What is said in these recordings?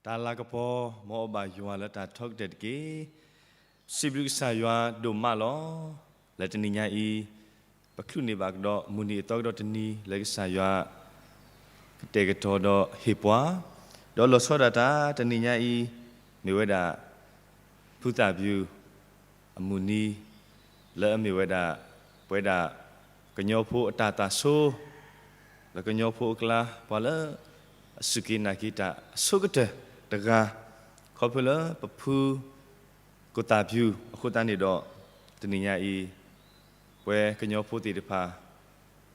တၢ်လၤကပီၤ မ်အဘၣ်ယွၤလၢတၢ်ထီကတၢၢ်တက့ၢ်. စံးဘျုးကစၢ်ယွၤဒိၣ်မးလီၤ. လၢတနံၤညါအံၤ ပချုးန့ၢ်ဘၣ်ကဒီး မုၢ်နံၤအသီကဒီးတနံၤ လၢကစၢ်ယွၤ ကတဲာ်ကတီၤဒီးဟ့ၣ်ပှၤ, ဒီးလီၤဆီဒၣ်တၢ်တနံၤညါအံၤ မ့ၢ်ဝဲဒၣ် ဖုသၣ်ဘျူး အမုၢ်နံၤ လၢအမ့ၢ်ဝဲဒၣ် ပဝဲဒၣ် ကညီဖိအတၢ်သးဆိ လၢကညီဖိအကျါ ပှၤလၢအစူၢ်က့ၤနာ်က့ၤတၢ်အဆိကတၢၢ်တဂၤ ခီဖျိလၢပဖု ကိၣ်သၣ်ဘျူးအဃိသတးန့ၣ်ဒီး တနံၤညါအံၤ ပဝဲကညီဖိသ့ၣ်တဖၣ်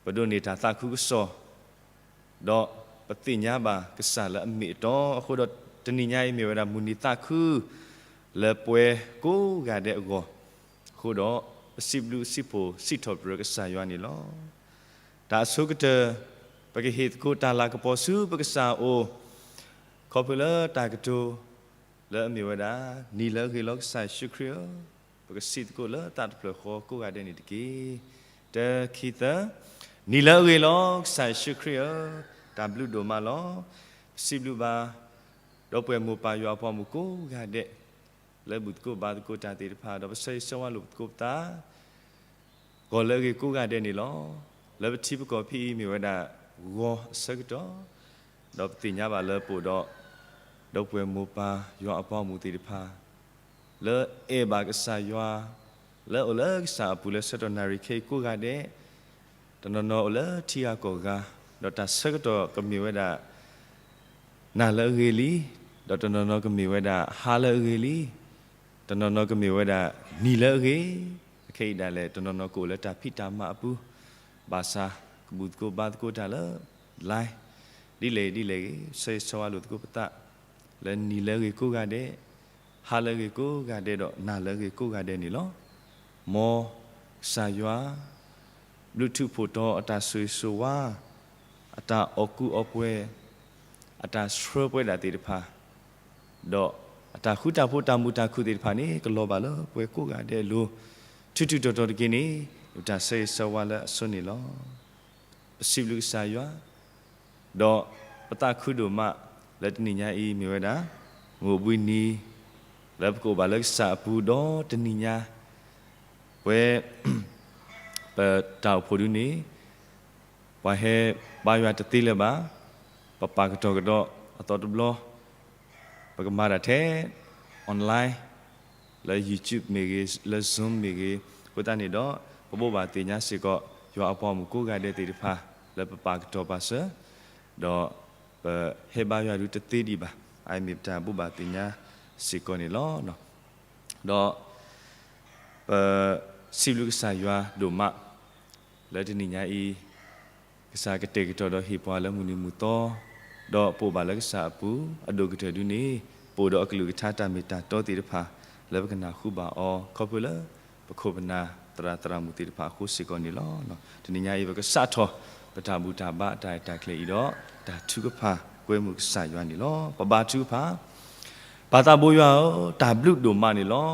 ပဒိးန့ၢ်တၢ်သးခုကစီၣ် ဒီးပသ့ၣ်ညါဘၣ်ကစၢ်လၢအမ့ၢ်အတီအဃိဒီး တနံၤညါအံၤမ့ၢ်ဝဲဒၣ်မုၢ်နံၤသးခု လၢပဝဲကိးဂၤဒဲးအဂီၢ် အဃိဒီး ပစံးဘျုးစံးဖှိၣ်စံးထီၣ်ပတြၢၤကစၢ်ယွၤန့ၣ်လီၤ. တၢ်အဆိကတၢၢ် ပကဟ့ၣ်သကိးတၢ်လၤကပီၤဆူပကစၢ်အအိၣ်, ခီဖျိလၢတၢ်ကတိၤ လၢအမ့ၢ်ဝဲဒၣ် နံၤလၢအဂ့ၤလီၤကစၢ်ယ့ၣ်ၡူးခရံာ်ဧၢ, ပကစံးသကိးလၢသးတဖျၢၣ်ဃီကိးဂၤဒဲးန့ၣ်တက့ၢ်. တၢ ခံ သၢ, နံၤလၢအဂ့ၤလီၤကစၢ်ယ့ၣ်ၡူးခရံာ်ဧၢ, တၢ်ဘျုးဒိၣ်မးလီၤ. ပစံးဘျုးဘၣ် ဒီပုၢ်ဝဲၢ်မိၢ်ပၢ်ယွၤအပှၤမုၣ်ကိးဂၤဒဲး လၢဘူၣ်သကိးဘါသကိးတၢ်သ့ၣ်တဖၣ် ဒီးပဆၢဂ့ၤဆၢဝါလိာ်ပသကိးပသး ဂီၤလၢအဂ့ၤကိးဂၤဒဲးန့ၣ်လီၤ. လၢပထံပကီၢ်ဖဲအံၤမ့ၢ်ဝဲဒၣ် ဂီၤအဆၢကတီၢ်, ဒီးပသ့ၣ်ညါဘၣ်လၢပအိၣ်ဒီး ဒီပုၢ်ဝဲၢ်မိၢ်ပၢ်ယွၤအပှၤမုၣ်သ့ၣ်တဖၣ် လၢအဲၣ်ဘၣ်ကစၢ်ယွၤ လၢအိၣ်လၢကစၢ်အပူၤလၢဆၢကတီၢ်နၣ်ရံၣ်ခဲအံၤကိးဂၤဒဲး, တနီၤနီၤအိၣ်လၢထံဂၤကီၢ်ဂၤ, ဒီးတၢ်ဆၢကတီၢ်ကမ့ၢ်ဝဲဒၣ် နၤလၢအဂ့ၤလံ, ဒီးတနီၤနီၤကမ့ၢ်ဝဲဒၣ်ဟါလၢအဂ့ၤလံ, တနီၤနီၤကမ့ၢ်ဝဲဒၣ် နံၤလၢအဂ့ၤ, အခဲအံၤဒၣ်လဲာ် တနီၤနီၤကအိၣ်လၢတၢ်ဖံးတၢ်မၤအပူၤ, ဘၣ်ဆၣ် ကဘူၣ်သကိးဘါသကိးတၢ်လၢ line, ဒ်လဲၣ်ဒ်လဲၣ်ဂ့ၤ ဆၢဂ့ၤဆၢဝါလိာ်သကိးပသး လၢနံၤလၢအဂ့ၤကိးဂၤဒဲး, ဟါလၢအဂ့ၤကိးဂၤဒဲးဒီး နၤလၢအဂ့ၤကိးဂၤဒဲးန့ၣ်လီၤ. မ်ကစၢ်ယွၤ ဘျုးထူးဖှိၣ်တီအတၢ်ဆိၣ်ဂ့ၤဆိၣ်ဝါ, အတၢ်အီၣ်ကူအီပှဲၤ, အတၢ်ဆှၢပဝဲဒၣ်သ့ၣ်တဖၣ်, ဒီးအတၢ်ဃူတၢ်ဖိးတၢ်မုာ်တၢ်ခုၣ်သ့ၣ်တဖၣ်န့ၣ် ကလီၤဘၣ်လၢပဝဲကိးဂၤဒဲးအလိၤ ထူးထူးတီၤတီၤတက့ၢ်န့ၣ် ပတၢ်ဆၢဂ့ၤဆၢဝါလၢအဆိန့ၣ်လီၤ. ပစံးဘျုးကစၢ်ယွၤ, ဒီးပသးခုဒိၣ်မး လၢတနံၤညါအံၤမ့ၢ်ဝဲဒၣ် မုၢ်အိၣ်ဘှံးနံၤ လၢပကအိၣ်ဘၣ်လၢကစၢ်အပူၤဒီးတနံၤညါ ပဝဲ ပတၢ်အိၣ်ဖှိၣ်ဒုန့ၣ် ပှၤဟဲဘါယွၤတသ့လၢၤဘၣ်, ပပာ်ကတီၢ်ကဒီးအသီတဘျီ, ပကမၤတၢ်ထဲ online လၢ YouTube မ့ၢ်ဂ့ၤ, လၢ Zoom မ့ၢ်ဂ့ၤ, အဃိသတးန့ၣ်ဒီး ပဘိးဘၣ်သ့ၣ်ညါစ့ၢ်ကီး ယွၤအပှၤမုၣ်ကိးဂၤဒဲးသ့ၣ်တဖၣ် လၢပပာ်ကတီၢ်ပာ်စၢၤ, ဒီးပဟဲဘါယွၤဒုတသ့ဒံးဘၣ်, အအံၤမ့ၢ်ပတၢ်ဘိးဘၣ်သ့ၣ်ညါစ့ၢ်ကီးန့ၣ်လီၤ. ဒီး ပစံးဘျုးကစၢ်ယွၤဒိၣ်မး လၢတနံၤညါအံၤ ကစၢ်ကတဲာ်ကတီၤဒီးဟ့ၣ်ပှၤလၢမုၢ်နံၤမုၢ်သီ, ဒီးပအိၣ်ဘၣ်လၢကစၢ်အပူၤ အဒိၣ်ကတၢၢ်ဒုန့ၣ် ပအိၣ်ဒီးအကလုၢ်ကထါတၢ်မ့ၢ်တၢ်တီသ့ၣ်တဖၣ် လၢပကနၢ်ဟူဘၣ်အီၤ ခီဖျိလၢပခိၣ်ပနၢ်သရၣ်သရၣ်မုၣ်သ့ၣ်တဖၣ်အဃိစ့ၢ်ကီးန့ၣ်လီၤ. တနံၤညါအံၤ ပကစးထီၣ် ပတၢ်ဘူၣ်တၢ်ဘါအတၢ်ရဲၣ်တၢ်ကျဲၤအံၤဒီး တၢ်ထုကဖၣ်ကွဲမုာ်ကစၢ်ယွၤန့ၣ်လီၤ. ပဘါထုကဖၣ်, ပၢ်သးဘိယွၤဧၢ, တၢ်ဘျုးဒိၣ်မးန့ၣ်လီၤ.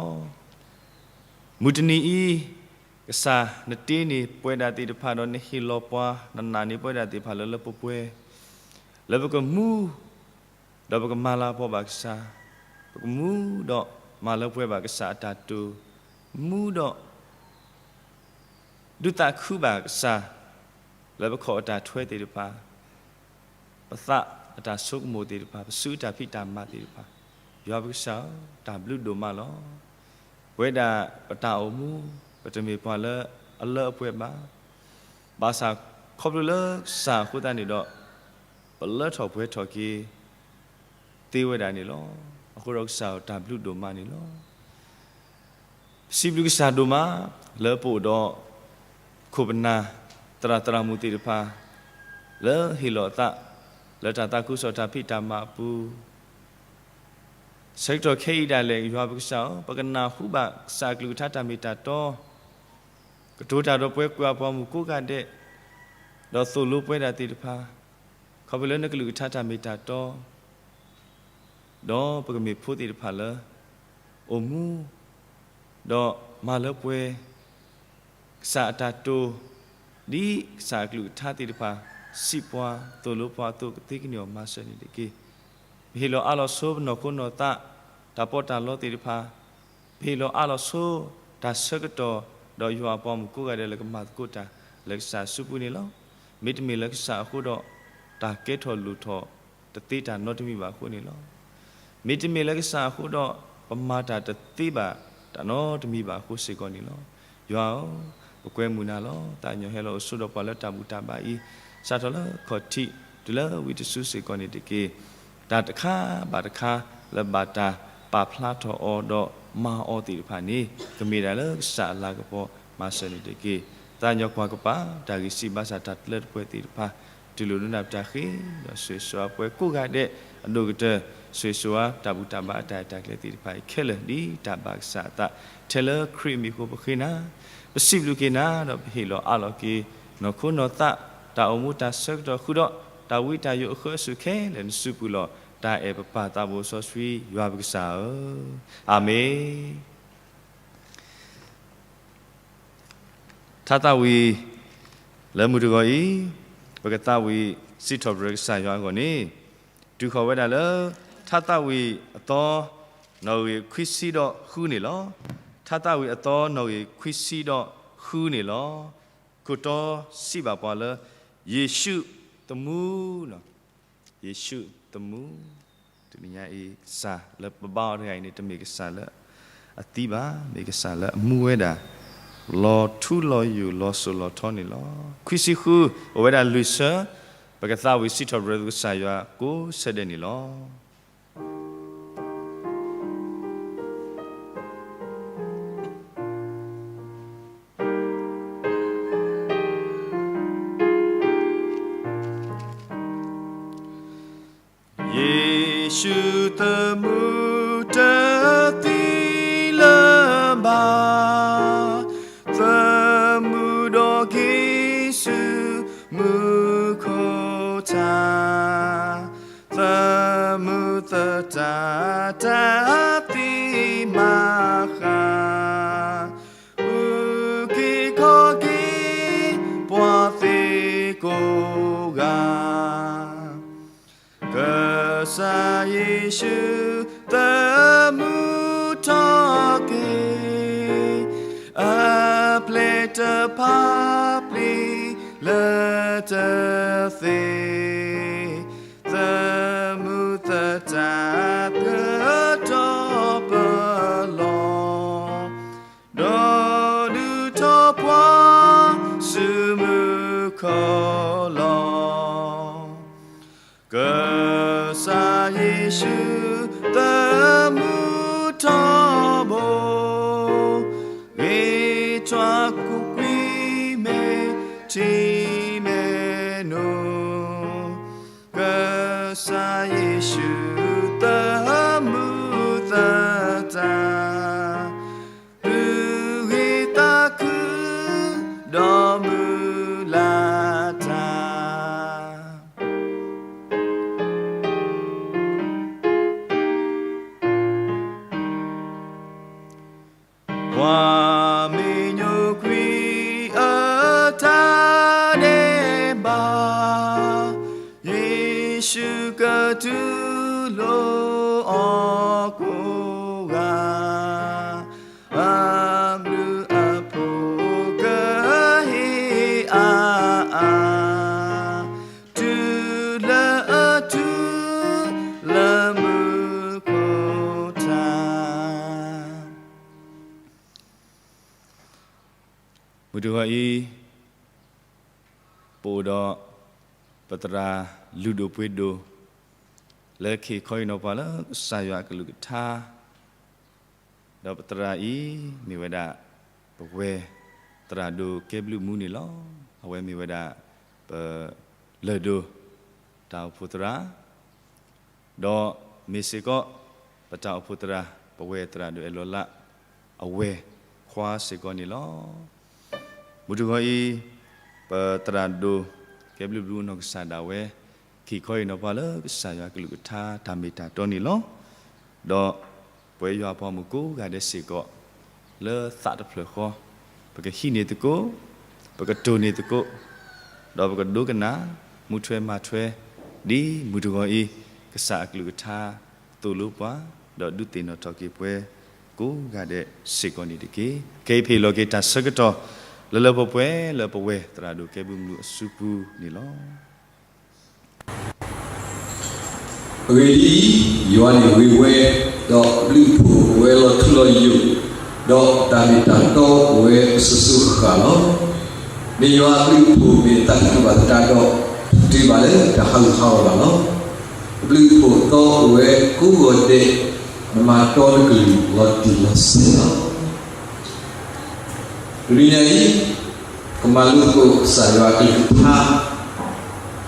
မုၢ်တနံၤအံၤ ကစၢ်နတ့န့ၢ်ပဝဲဒၣ်သ့ၣ်တဖၣ်ဒီးနဟ့ၣ်လီၤပှၤ, နနာ်န့ၢ်ပဝဲဒၣ်သ့ၣ်တဖၣ်လၢလၢပှဲၤပှဲၤ, လၢပကမူ ဒီးပကမၤလၤကပီၤဘၣ်ကစၢ်, ပကမူဒီးမၤလၢပှဲၤဘၣ်ကစၢ်အတၢ်တိာ်, မူဒီး ဒုးသးခုဘၣ်ကစၢ် လၢပခီၣ်အတၢ်ထွဲသ့ၣ်တဖၣ်, ပသးအတၢ်ဆိကမိၣ်သ့ၣ်တဖၣ်, ပစုအတၢ်ဖံးတၢ်မၤသ့ၣ်တဖၣ်, ယွၤပကစၢ်ဧၢ, တၢ်ဘျုးဒိၣ်မးလီၤ. ပဝဲဒၣ်ပတၢ်အိၣ်မူ ပတမ့ၢ်ပှၤလၢအလၢအပှဲၤဘၣ်. ဘၣ်ဆၣ်ခီဖျိလၢကစၢ်အဃိသတးန့ၣ်ဒီး ပလၢထီၣ်ပှဲၤထီၣ်က့ၤသ့ဝဲဒၣ်န့ၣ်လီၤ. အဃိဒီးကစၢ်ဧၢ, တၢ်ဘျုးဒိၣ်မးန့ၣ်လီၤ. ပစံးဘျုးကစၢ်ဒိၣ်မး လၢပအိၣ်ဒီးခိၣ်ပနၢ် သရၣ်သရၣ်မုၣ်သ့ၣ်တဖၣ် လၢဟ့ၣ်လီၤအသး လၢတၢ်သးခုကစီၣ်တၢ်ဖံးတၢ်မၤအပူၤ ဆၢကတီၢ်ခဲအံၤဒၣ်လဲာ် ယွၤပကစၢ်ဧၢ, ပကနၢ်ဟူဘၣ်ကစၢ်အကလုၢ်ကထါတၢ်မ့ၢ်တၢ်တီ, ကတိၤတၢ်ဒီးပှၤကိးဂၤဒဲး, ဒီးသိၣ်လိပဝဲဒၣ်သ့ၣ်တဖၣ်, ခီဖျိလၢနကလုၢ်ကထါတၢ်မ့ၢ်တၢ်တီ ဒီးပကမ့ၢ်ဖိသ့ၣ်တဖၣ်လၢ အိၣ်မူ ဒီးမၤလၢပှဲၤ ကစၢ်အတၢ်တိာ်, ဒ်ကစၢ်အကလုၢ်ကထါသ့ၣ်တဖၣ် စံးပှၤသိၣ်လိပှၤအသိး ကသ့ကန့ၢ်အီၤမၤစၢၤန့ၣ်တက့ၢ်. ပဟ့ၣ်လီၤအးလီၤဆိပနီၢ်ခိနီၢ်သး တၢ်ပီးတၢ်လီသ့ၣ်တဖၣ်, ပဟ့ၣ်လီၤအးလီၤဆိတၢ်ဆၢကတီၢ် ဒီးယွၤအပှၤမုၣ်ကိးဂၤဒဲးလၢကမၤသကိးတၢ်လၢကစၢ်အစုပူၤန့ၣ်လီၤ. မ့တမ့ၢ်လၢကစၢ်အဃိဒီး တၢ်ကဲထီၣ်လိၣ်ထီၣ်တသ့တၢ်နီတမံၤဘၣ်အဃိန့ၣ်လီၤ. မ့တမ့ၢ်လၢကစၢ်အဃိဒီး ပမၤတၢ်တသ့ဘၣ်တၢ်နီတမံၤဘၣ်အဃိစ့ၢ်ကီးန့ၣ်လီၤ. ယွၤဧၢ, ပကွဲမုာ်နၤလီၤ. သးကညီၤဟဲလီၤအိၣ်ဆိဒီးပှၤလၢတၢ်ဘူၣ်တၢ်ဘါအံၤ, စးထီၣ်လၢခီၣ်ထံး တုၤလၢဝံၤတစုစ့ၢ်ကီးန့ၣ်တက့ၢ်. တၢ်တခါဘၣ်တခါလၢဘၣ်တၢ်ပာ်ဖျါထီၣ်အီၤဒီးမၤအီၤသ့ၣ်တဖၣ်န့ၣ် ကမ့ၢ်ဒၣ်လၢကစၢ်အလၤကပီၤမၤစၢၤန့ၣ်တက့ၢ်. သးကညီၤကွၢ်ကပၤ တၢ်ဂ့ၢ်စံးဘၣ်ဆၣ်တၢ်တလၢတပှဲၤသ့ၣ်တဖၣ် တူၢ်လိာ်ဒိနၢ်ပတၢ်ဃ့ ဒီးဆိၣ်ဂ့ၤဆိၣ်ဝါပှၤကိးဂၤဒဲးအဒိၣ်ကတၢၢ်, ဆိၣ်ဂ့ၤဆိၣ်ဝါတၢ်ဘူၣ်တၢ်ဘါအတၢ်ရဲၣ်တၢ်ကျဲၤသ့ၣ်တဖၣ်အံၤခဲလၢာ် ဒ်တၢ်ဘၣ်ကစၢ်အသး ထဲလၢခရံာ်အမံၤအဃိပဃ့နၤ, ပစံးဘျုးက့ၤနၤ ဒီးပဟ့ၣ်လီၤအးလီၤက့ၤ နီၢ်ခိနီၢ်သး တၢ်အိၣ်မူတၢ်ဆၢကတီၢ်ဃုာ်ဒီး တၢ်ဝံတၢ်ယိးအဃၢအစူၢ်ခဲလၢာ် နစုပူၤလီၤ. တၢ်အဲၣ်ပပၢ်သးဘိစီဆှံ ယွၤပကစၢ်ဧၢ, အၤမ့ၣ်. ထါသးဝံၣ်လၢမုၢ်တဂီၤအံၤ ပကသးဝံၣ်စံးထီၣ်ပတြၢၤကစၢ်ယွၤအဂီၢ်န့ၣ် တုၤဃီၤဝဲဒၣ်လၢ ထါသးဝံၣ်အသီ နီၣ်ဂံၢ်ခွံဆံဒီးဃုန့ၣ်လီၤ. ထါသးဝံၣ်အသီ နီၣ်ဂံၢ်ခွံဆံဒီးဃုန့ၣ်လီၤ. ခိၣ်တီစံးဘၣ်ပှၤလၢ ယ့ၣ်ၡူးသမူ ယ့ၣ်ၡူးသမူ, တနံၤညါအံၤ ကစၢ်လၢပဘါအီၤတဂၤအံၤန့ၣ် တမ့ၢ်ကစၢ်လၢအသံဘၣ်, မ့ၢ်ကစၢ်လၢအမူဝဲဒၣ် လီၤထူလီၤယိာ်လီၤစိၤလီၤထီန့ၣ်လီၤ. ခွံဆံဃု အိၣ်ဝဲဒၣ်လွံၢ်ဆၢ, ပကသးဝံၣ်စံးထီၣ်ပတြၢၤကစၢ်ယွၤကိးဆၢဒဲးန့ၣ်လီၤ. ယ့ၣ်ၡူးသမူတသံလၢၤဘၣ်, သမူဒီးက့ၤဆူမူခိၣ်ထး, သမူသတးတၢ်သံမၤဃၣ် အုၣ်က့ၤခီၣ်က့ၤပှၤသ့ၣ်ကိးဂၤ, ကစၢ်ယ့ၣ်ၡူးသမူထီၣ်က့ၤ, အပျဲၢ်တဖၣ်ပျံၤလၢတသ့, သမူသတးကတီၤပလီၢ် ဒီးဒုးထီၣ်ပှၤဆူမူခိၣ်လီၤ. ကစၢ်ယ့ၣ်ၡူးသမူထီဘိ, ဂ့ၤထွးကွံာ်မဲာ်ထံမဲာ်နိ, ကစၢ်ယ့ၣ်ၡူးသမူသတး ပုၢ်ဂ့ၤသးခုဒီးမုၢ်လၢ်တၢ်, ပှၤမ့ၢ်ညိကွံာ်အတၢ်ဒဲးဘး, ယ့ၣ်ၡူးကတူၢ်လိာ်အီၤကိးဂၤ, အဘျုးအဖှိၣ်ကဟ့ၣ်အါအါ, တုၤလၢအတုၤလၢမူခိၣ်ထး. မုၢ်တဂီၤအံၤ ပအိၣ်ဒီးပသရၣ်လုၢ်ဒိၣ်ပှ့ၤဒိၣ် လၢကဟ့ၣ်ခီဟ့ၣ်နီၤပှၤလၢကစၢ်ယွၤအကလုၢ်ကထါ, ဒီးပသရၣ်အံၤ မ့ၢ်ဝဲဒၣ် ပဝဲသရၣ်ဒိၣ်ကဲဘျုးမူန့ၣ်လီၤ. အဝဲမ့ၢ်ဝဲဒၣ် ပလၢၢ်ဒိၣ်တၢ်အိၣ်ဖှိၣ်သရၣ် ဒီးမ့ၢ်စ့ၢ်ကီး ပတၢ်အိၣ်ဖှိၣ်သရၣ် ပဝဲသရၣ်ဒိၣ်အဲၣ်လီၤလး အဝဲၢ်ခွါစ့ၢ်ကီးန့ၣ်လီၤ. မုၢ်တဂီၤအံၤ ပသရၣ်ဒိၣ်ကဲဘျုးဘျုးနီၢ်ကစၢ်ဒၣ်ဝဲ ကဟ့ၣ်ခီဟ့ၣ်နီၤပှၤလၢကစၢ်ယွၤကလုၢ်ကထါတၢ်မ့ၢ်တၢ်တီန့ၣ်လီၤ. ဒီးပဝဲယွၤအပှၤမုၣ်ကိးဂၤဒဲးစ့ၢ်ကီး လၢသးတဖျၢၣ်ဃီ ပကဟံးန့ၢ်သကိး, ပကတိၢ်န့ၢ်သကိး, ဒီးပကဒိကနၣ် မူထွဲမၤထွဲ ဒ်မုၢ်တဂီၤအံၤ ကစၢ်အကလုၢ်ကထါသိၣ်လိပှၤ, ဒီးဒုးသ့ၣ်နီၣ်ထီၣ်က့ၤပှၤကိးဂၤဒဲးစ့ၢ်ကီးန့ၣ်တက့ၢ်. ခဲအံၤပဟ့ၣ်လီၤက့ၤတၢ်ဆၢကတီၢ် လၢလၢပှဲၤပှဲၤလၢပဝဲသရၣ်ဒိၣ်ကဲဘျုးမုၢ်အစုပူၤန့ၣ်လီၤ. အဂ့ၢ်ဒ်အံၤ, ယွၤန့ၣ်ဂ့ၤဝဲ, ဒီးအဘျုးအဖှိၣ်အိၣ်ဝဲလီၤထူလီၤယိာ်, ဒီးတၢ်မ့ၢ်တၢ်တီအိၣ်ဝဲအစိၤစိၤဃၣ်ဃၣ်လီၤ. မ့ၢ်ယွၤအဘျုးအဖှိၣ်မ့ၢ်တၢ်တူၢ်ဘၣ်သတးဒီး, တတုၤဘၣ်လၢတၢ်ဟးဂူာ်ဟးဂီၤဘၣ်လီၤ. အဘျုးအဖှိၣ်အသီအိၣ်ဝဲကိးဂီၤဒဲး, နမၤတီနကလုၢ်လီၤတံၢ်လီၤဆဲးလီၤ. တနံၤညါအံၤ, ကမၤလိသကိးကစၢ်ယွၤအကလုၢ်ကထါ,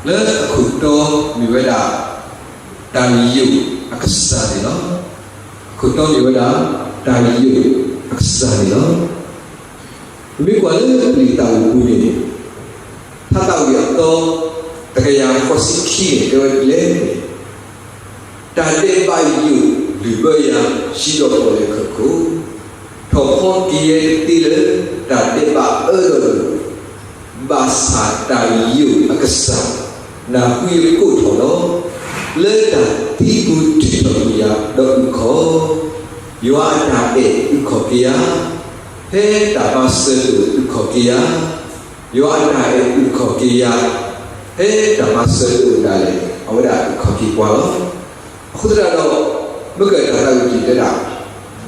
လၢအခိၣ်တီမ့ၢ်ဝဲဒၣ် တၢ်ယိာ်အကစၢ်န့ၣ်လီၤ. အခိၣ်တီမ့ၢ်ဝဲဒၣ် တၢ်ယိာ်အကစၢ်န့ၣ်လီၤ. ပမ့ၢ်ကွၢ်လၢပလံာ်သးအိၣ်ပူၤန့ၣ်, ထါသးဝံၣ်အသီ တကယၤဃိးဆံခံန့ၣ် တဲဝဲဒ်လဲၣ်န့ၣ်, တၢ်ဒဲးဘးယိာ်လုၢ်ဘၢယၤ ဟံးဒီးပီၣ်လဲၣ်ခၢၣ်ခိၣ်, ထီၣ်ဖီက့ၤယဲတသ့လၢတၢ်ဒဲးဘးအၢဒီးလိာ်, ဘၣ်ဆၣ်တၢ်ယိာ်အကစၢ် နၢ်ဟူယကိးထီၣ်လီၤ. လၢတၢ်သံပူၤထုးထီၣ်ကွံာ်ယၤဒီးအုၣ်ခီၣ်, ယွၤအတၢ်အဲၣ်အုၣ်ခီၣ်က့ၤယၤ, ဖဲတၢ်မၤစၢၤတအိၣ်အုၣ်ခီၣ်က့ၤယၤ, ယွၤအတၢ်အဲၣ်အုၣ်ခီၣ်က့ၤယၤ, ဖဲတၢ်မၤစၢၤတအိၣ်ဒၣ်လဲာ် အဝဲဒၣ်အုၣ်ခီၣ်က့ၤပှၤလီၤ. အဃိသတးဒီး, မ့ၢ်ကတၢ်သးဝံၣ်တံၢ်တဲဒၣ်,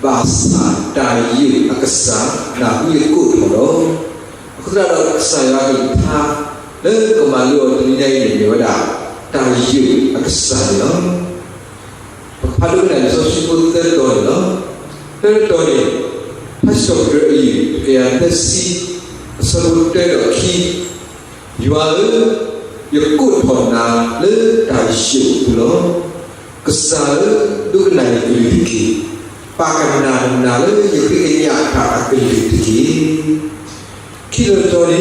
ဘၣ်ဆၣ်တၢ်ယိာ်အကစၢ် နၢ်ဟူယကိးထီၣ်လီၤ. အဃိသတးဒီးကစၢ်ယွၤအကလုၢ်ကထါ လၢကမၤလိအီၤတနံၤညါအံၤန့ၣ် မ့ၢ်ဝဲဒၣ် တၢ်ယိာ်အကစၢ်န့ၣ်လီၤ. ပကဖးဒိကနၣ်လံာ်စီဆှံဖိသၢတီၤန့ၣ်လီၤ. သၢတီၤန့ၣ်, ထါစံးထီၣ်ပတြၢၤအယုၢ် တကယၤသၢဆံ, အဆၢဖိတၢဒီးခံ, ယွၤဧၢ, ယကိးထီၣ်နၤလၢတၢ်ယိာ်အပူၤလီၤ. ကစၢ်ဧၢ, ဒိကနၣ်ယကလုၢ်တက့ၢ်. ပာ်ကနၣ်နၤလၢယဃ့ကညးတၢ်အကလုၢ်တက့ၢ်. ခံတီၤတတီၤန့ၣ်,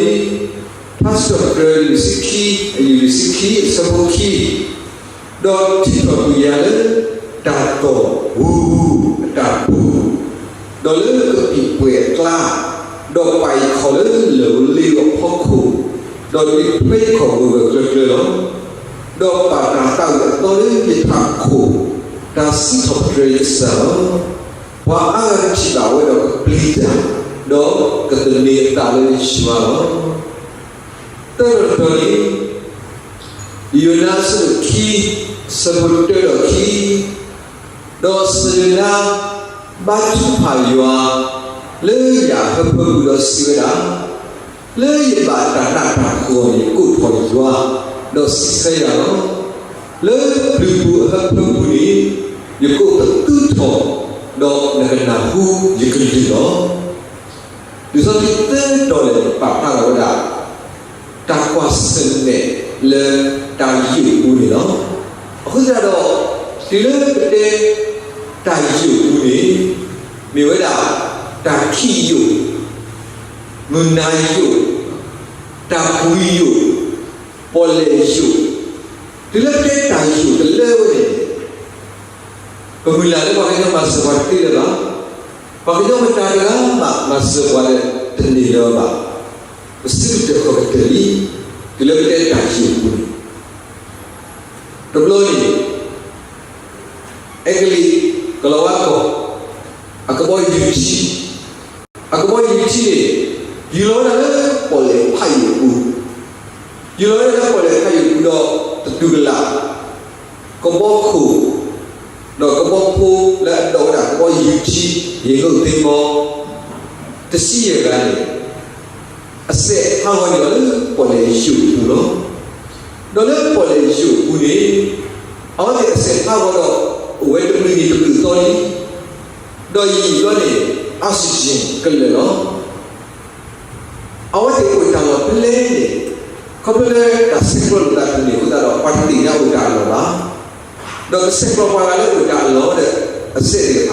ထါစံးထီၣ်ပတြၢၤလွံၢ်ဆံခံ, အယုၢ်လွံၢ်ဆံခံ အဆၢဖိခံ, ဒီးထုးထီၣ်ကွံာ်ယၤလၢတၢ်သီၣ်ဝူၤဝူၤအတၢ်ပူၤ, ဒီးလၢကပံာ်ပှဲၤအကျါ, ဒီးပာ်ယခီၣ်လၢလၢၢ်ဧိၤလ့ဧိၤအဖီခိၣ်, ဒီးဒုးထွဲယခီၣ်ဂၢၢ်ဂၢၢ်ကျၢၤကျၢၤလီၤ. ဒီးဘၣ်တၢ်သးဝံၣ်အသီလၢယထးခိၣ်, တၢ်စံးထီၣ်ပတြၢၤယကစၢ်လီၤ. ပှၤအါဂၤကထံၣ်ဘၣ်ဝဲဒီးကပျံၤတၢ်, ဒီးကသန့ၤအသးလၢယွၤလီၤ. သၢတီၤတတီၤန့ၣ်, ယိၤနါအဆၢဒိၣ်ခံ, အဆၢဖိတၢဒီးခံ, ဒီးစီၤယိၤနါ ဘါထုကဖၣ်ယွၤ လၢယၣ်အဟၢဖၢပူၤဒီးစံးဝဲဒၣ်, လၢယဘၣ်တၢ်နးတၢ်ဖှီၣ်န့ၣ် ယကိးထီၣ်ယွၤ, ဒီးစံးဆၢယၤလီၤ. လၢပျုၤပူၤအဟၢဖၢပူၤန့ၣ် ယကအိၣ်ပသူထီၣ်, ဒီးနကနၢ်ဟူယကလုၢ်လီၤ. လံာ်စီဆှံသၢတီၤန့ၣ် ပာ်ဖျါထီၣ်ဝဲဒၣ် တၢ်ကွၢ်ဆၢၣ်မဲာ်လၢတၢ်ယိာ်အပူၤန့ၣ်လီၤ. အဃိသတးဒီး, တုၤလၢပတဲတၢ်ယိာ်အပူၤန့ၣ်, မ့ၢ်ဝဲဒၣ် တၢ်ခံးယိာ်, မုၢ်နၤယိာ်, တၢ်ပှံၤယိာ်, ပီၣ်လဲၣ်ယိာ်, တုၤလၢပတဲတၢ်ယိာ်တလၢဝဲန့ၣ် ပမုၢ်လၢ်လၢပှၤကညီမၤစၢၤပှၤတသ့လၢၤဘၣ်. ပှၤကညီမတၤတဂၤမး မၤစၢၤပှၤလၢတန့ၢ်လၢၤဘၣ်. ပစုကတၢၢ်ဃီၤကတၢၢ်လံ, တုၤလၢပတဲတၢ်ယိာ်အပူၤန့ၣ်, တဘျီန့ၣ် အဲကလံး ကလီၤဝါကီၢ် အကဘီယူၤထံ, အကဘီယူၤထံန့ၣ် ယူၤလီၤဝဲဒၣ်လၢပီၣ်လဲၣ်ဖးယိာ်အပူၤ, ယူၤလီၤဝဲဒၣ်လၢပီၣ်လဲၣ်ဖးယိာ်အပူၤဒီး တတူၢ်ကလာ် ကဘီခိၣ် ဒီးကဘီဖိလၢအဒိးဝဲဒၣ်ကဘီယူၤထံ ရေငုပ်သင်္ဘော တဆံယဲၢ်ဂၤန့ၣ် အစဲးဟးဂီၤန့ၢ်အီၤလၢပီၣ်လဲၣ်ယိာ်အပူၤလီၤ. ဒီးလၢပီၣ်လဲၣ်ယိာ်အပူၤန့ၣ် အဝဲသ့ၣ်အစဲးဟးဂီၤဒီး အိၣ်ဝဲတဘျုးနံၤတဘျုးသီလံ. ဒီးယံာ်ဘျီန့ၣ် oxygen ကလၢာ်လီၤ. အဝဲသ့ၣ်အိၣ်တၢ်လီၢ်ဖဲလဲၣ်န့ၣ် ခီဖျိလၢတၢ်ဆဲးကျိးလိာ်သးတန့ၢ်အဃိသတးဒီး ပှၤတသ့ၣ်ညါအိၣ်တၢ်အလီၢ်ဘၣ်. ဒီးကဆဲးကျိးပှၤဂၤလၢအိၣ်တၢ်အလီၢ်ဒီး အစဲးသ့ၣ်တဖၣ်ဟးဂီၤဝဲဒၣ်န့ၣ်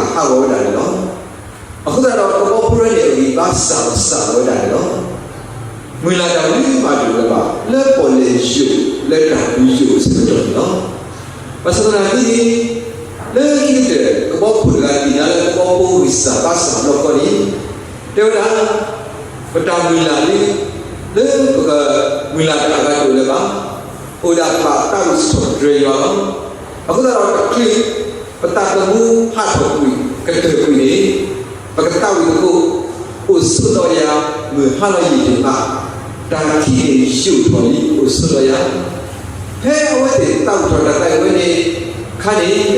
လီၤ. အဃိသတးဒီး ကဘီဖိဝဲန့ၣ် အဂံၢ်ဘါစၢ်လီၤစၢ်လီၤဝဲဒၣ်န့ၣ်လီၤ. မုၢ်လၢ်တၢ်ဝံၤမးတအိၣ်လၢၤဘၣ် လၢပီၣ်လဲၣ်ယိာ်လၢတၢ်ပူၤယိာ်အဆၢကတီၢ်န့ၣ်လီၤ. ဘၣ်ဆၣ်သနာ်က့န့ၣ် လၢခံကတၢၢ် ကဘီဖိတဂၤသ့ၣ်ညါလၢကဘီဖိဂံၢ်စၢ်ဘါစၢ်အဘျီဃီန့ၣ် တဲဝဲဒၣ် ပတၢ်မုၢ်လၢ်လံ လၢပကမုၢ်လၢ်တၢ်အဂၤတအိၣ်လၢၤဘၣ်. အိၣ်ဒၣ်ပာ်သးအိၣ်စံးထီၣ်ပတြၢၤယွၤလီၤ. အဃိသတးဒီးတချုး ပသးသမူဟးထီၣ်ကွံာ် ကတၢၢ်ကွံာ်န့ၣ် ပကသးဝံၣ်သကိး အိၣ်ဆိးဒီးယၤ မုၢ်ဟါလီၤယံာ်တ့ၢ်မး, တၢ်ခံးန့ၣ်ယိာ်ထီၣ်လံ အိၣ်ဆိးဒီးယၤ. ဖဲအဝဲသ့ၣ်သးဝံၣ်ထီၣ်တၢ်သးဝံၣ်ဝဲန့ၣ်အခါန့ၣ်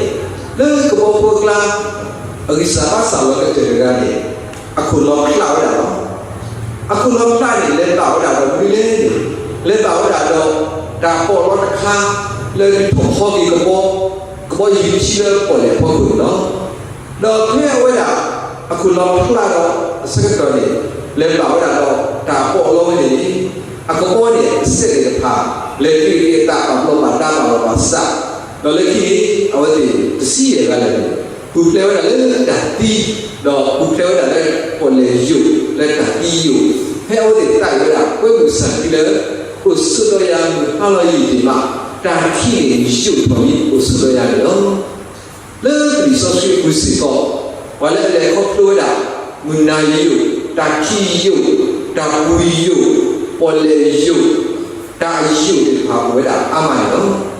လၢကဘီဖိအကျါ အဂံၢ်စၢ်ဘါစၢ်လီၤကတၢၢ်တဂၤန့ၣ် အခိၣ်လီၤဖျးဝဲဒၣ်လီၤ. အခိၣ်လီၤဖျးန့ၣ် လဲၤဘၣ်ဝဲဒၣ်ဒီးမနုၤလဲၣ်န့ၣ် လဲၤဘၣ်ဝဲဒၣ်ဒီး တၢ်ပီးအလီတခါ လၢဒုးထီၣ်ဟီက့ၤကဘီ ကဘီယူၤထံလၢပီၣ်လဲၣ်ဖီခိၣ်န့ၣ်လီၤ. ဒီးဖဲအဝဲဒၣ် အခိၣ်လီၤဖျးဒီးအဆၢကတီၢ်န့ၣ် လဲၤဘၣ်ဝဲဒၣ်ဒီးတၢ်ပီးအလီဝဲန့ၣ်န့ၣ် အကဘီန့ၣ်အစဲးသ့ၣ်တဖၣ် လဲၤတ့ၢ်က့ၤအသး ဘၣ်ဘျီးဘၣ်ဒါ ဘၣ်လီၤဘၣ်စး, ဒီးလၢခံန့ၣ် အဝဲသ့ၣ်တဆံယဲၢ်ဂၤလၢာ်န့ၣ် ပူၤဖျဲးဝဲဒၣ်လၢတၢ်သံ, ဒီးပူၤဖျဲးဝဲဒၣ်လၢပီၣ်လဲၣ်ယိာ် လၢတၢ်သံယိာ်, ဖဲအဝဲသ့ၣ်သးဝံၣ်ဝဲဒၣ် ပှဲၤမုၢ်ဆၣ်ထံလၢ အိၣ်ဆိးဒီးယၤ မုၢ်ဟါလီၤယံာ်တ့ၢ်မး, တၢ်ခံးန့ၣ်ယိာ်ထီၣ်လံ အိၣ်ဆိးဒီးယၤန့ၣ်လီၤ. လၢလံာ်စီဆှံအပူၤစ့ၢ်ကီး ပှၤလၢအလဲၤခီဖျိဝဲဒၣ် မုၢ်နၤယိာ်, တၢ်ခံးယိာ်, တၢ်ပူၤယိာ်, ပီၣ်လဲၣ်ယိာ်, တၢ်အယိာ်သ့ၣ်တဖၣ်အိၣ်ဝဲဒၣ်အါမးန့ၣ်လီၤ.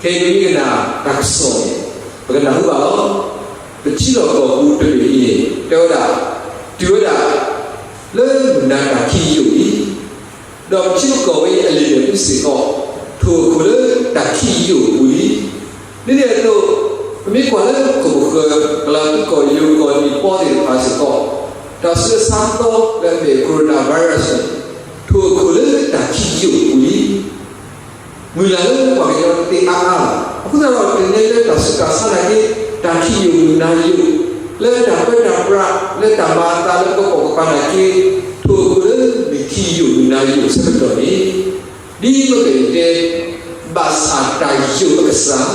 ခဲအံၤပမ့ၢ်ကနၣ်တၢ်ကစီၣ်န့ၣ် ပကနၢ်ဟူဘၣ်လီၤ. ပထံလီၢ်ကီၢ်ပူၤတဘ့ၣ်အံၤန့ၣ် တဲဝဲဒၣ် တုၤဝဲဒၣ် လၢမုၢ်နၤတၢ်ခံးယိာ်လံ ဒီးပထံပကီၢ်ဝဲအံၤအလံာ်လဲၢ်ပူၤစ့ၢ်ကီး ထိၣ်အခိၣ်လၢတၢ်ခံးယိာ်အပူၤလံ. ဒ်န့ၣ်အသိး ပမ့ၢ်ကွၢ်လၢခိၣ်ပဃၢၤ ကလၤသူကီၢ်ယိၤကီၢ်နံၤပီသ့ၣ်တဖၣ်စ့ၢ်ကီး တၢ်ဆူးအဆါသီလၢအမ့ၢ် coronavirus န့ၣ် ထိၣ်အခိၣ်လၢတၢ်ခံးယိာ်အပူၤလံ. မုၢ်လၢ်လၢပှၤကညီတသ့အါအါဘၣ်. အဃိသတးဒီး တနံၤလၢတၢ်ဆူးတၢ်ဆါနာ်က့ တၢ်ခံးယိာ်မုၢ်နၤယိာ်, လၢတၢ်ပၢတၢ်ပြး လၢတၢ်မၤအသးလၢပကပိာ်ကပၤနာ်က့ ထိၣ်အခိၣ်လၢမ့ၢ်ခံးယိာ်မုၢ်နၤယိာ်အဆၢကတီၢ်န့ၣ် ဒ်မ့ၢ်ကယတဲ ဘၣ်ဆၣ်တၢ်ယိာ်အကစၢ်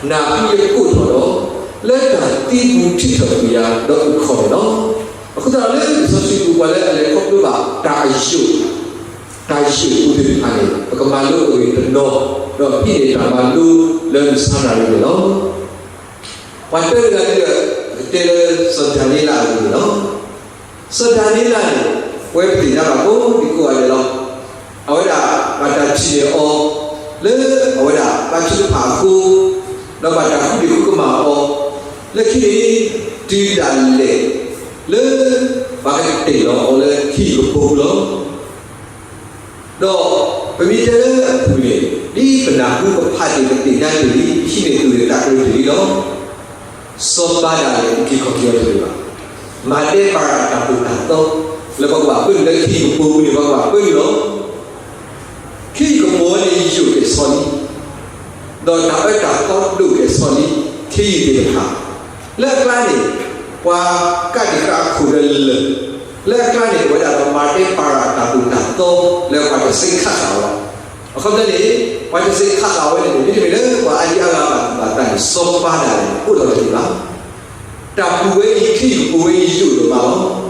နၢ်ဟူယကိးထီၣ်ဒီး လၢတၢ်သံပူၤထံၣ်ထီၣ်ကွံာ်ယၤဒီးအုၣ်ခီၣ်န့ၣ်လီၤ. အဃိသတးဒီးလၢလံာ်စီဆှံပူၤ ပှၤလၢအလဲၤခီဖျိဘၣ်တၢ်အယိာ် တၢ်ယိာ်အပူၤသ့ၣ်တဖၣ်န့ၣ် ပကမၤလိအဂ့ၢ်တနီၤ ဒီးဟံးန့ၢ်တၢ်မၤလိလၢမုၢ်ဆါနၤအံၤန့ၣ်လီၤ. ပှၤတၢတဂၤဒီး ကတဲလၢစီၤဒၤနံးယ့လးအဂ့ၢ်န့ၣ်လီၤ. စီၤဒၤနံးယ့လးန့ၣ် ပဝဲပသ့ၣ်ညါဘၣ်ကိးဒံကိးဂၤဒဲးလီၤ. အဝဲဒၣ်ဘၣ်တၢ်ထံၣ်န့ၢ်အီၤ လၢအဝဲဒၣ်ဘါထုကဖၣ်အဃိ, ဒီးဘၣ်တၢ်ဃုဒံၣ်ဃုကမၣ်အီၤ, လၢခံန့ၣ် တုၤဒၣ်လဲာ် လၢပှၤကတဲာ်လီၤအီၤလၢခ့ယုၢ်ကပိာ်ပူၤလီၤ. ဒီးပမ့ၢ်တဲလၢအပူၤန့ၣ် ဒ်ပနၢ်ဟူပဖးတ့ၢ်ပသ့ၣ်ညါတ့ၢ်လံ ပဟံးန့ၢ်သုးသးကရၢတ့ၢ်လံလီၤ. စီၤပၤဒၣ်လဲာ်အုၣ်က့ၤခီၣ်က့ၤအီၤတဂ့ၤဘၣ်. မၤဒဲပၤရၤအတၢ်သိၣ်တၢ်သီ လၢပှၤကဘၣ်ပၢနုာ်လၢခ့ယုၢ်ကပိာ်ပူၤန့ၣ် ပှၤကဘၣ်ပၢနုာ်လီၤ. ခ့ယုၢ်ကပိာ်န့ၣ်ယိာ်ကဲၣ်ဆိးလံ, ဒီးတၢ်အၢတၢ်သီဒိၣ်ကဲၣ်ဆိးလံ ခ့ယုၢ်သ့ၣ်တဖၣ် လၢအကျါန့ၣ် ပှၤကးတံာ်ဃာ်အခိၣ်ဒီးလၢၢ်, လၢအကျါန့ၣ် ပဝဲဒၣ်ဒီးမၤဒဲပၤရၤအတၢ်သိၣ်တၢ်သီ လၢပှၤတစ့ခးဃာ်အီၤလီၤ. အခီပညီန့ၣ် ပှၤတစ့ခးဃာ်ဝဲန့ၣ်န့ၣ် မ့တမ့ၢ်လၢပှၤအါဒံအါဂၤဘၣ်ဘၣ်သးန့ၣ် စီၤပၤဒၣ်လဲာ်အိၣ်ထီၣ်တသ့ဘၣ်. တၢ်ပူၤဝဲအံၤ ခ့ယုၢ်ကပိာ်ဝဲအံၤယိာ်ဒိၣ်မးလီၤ.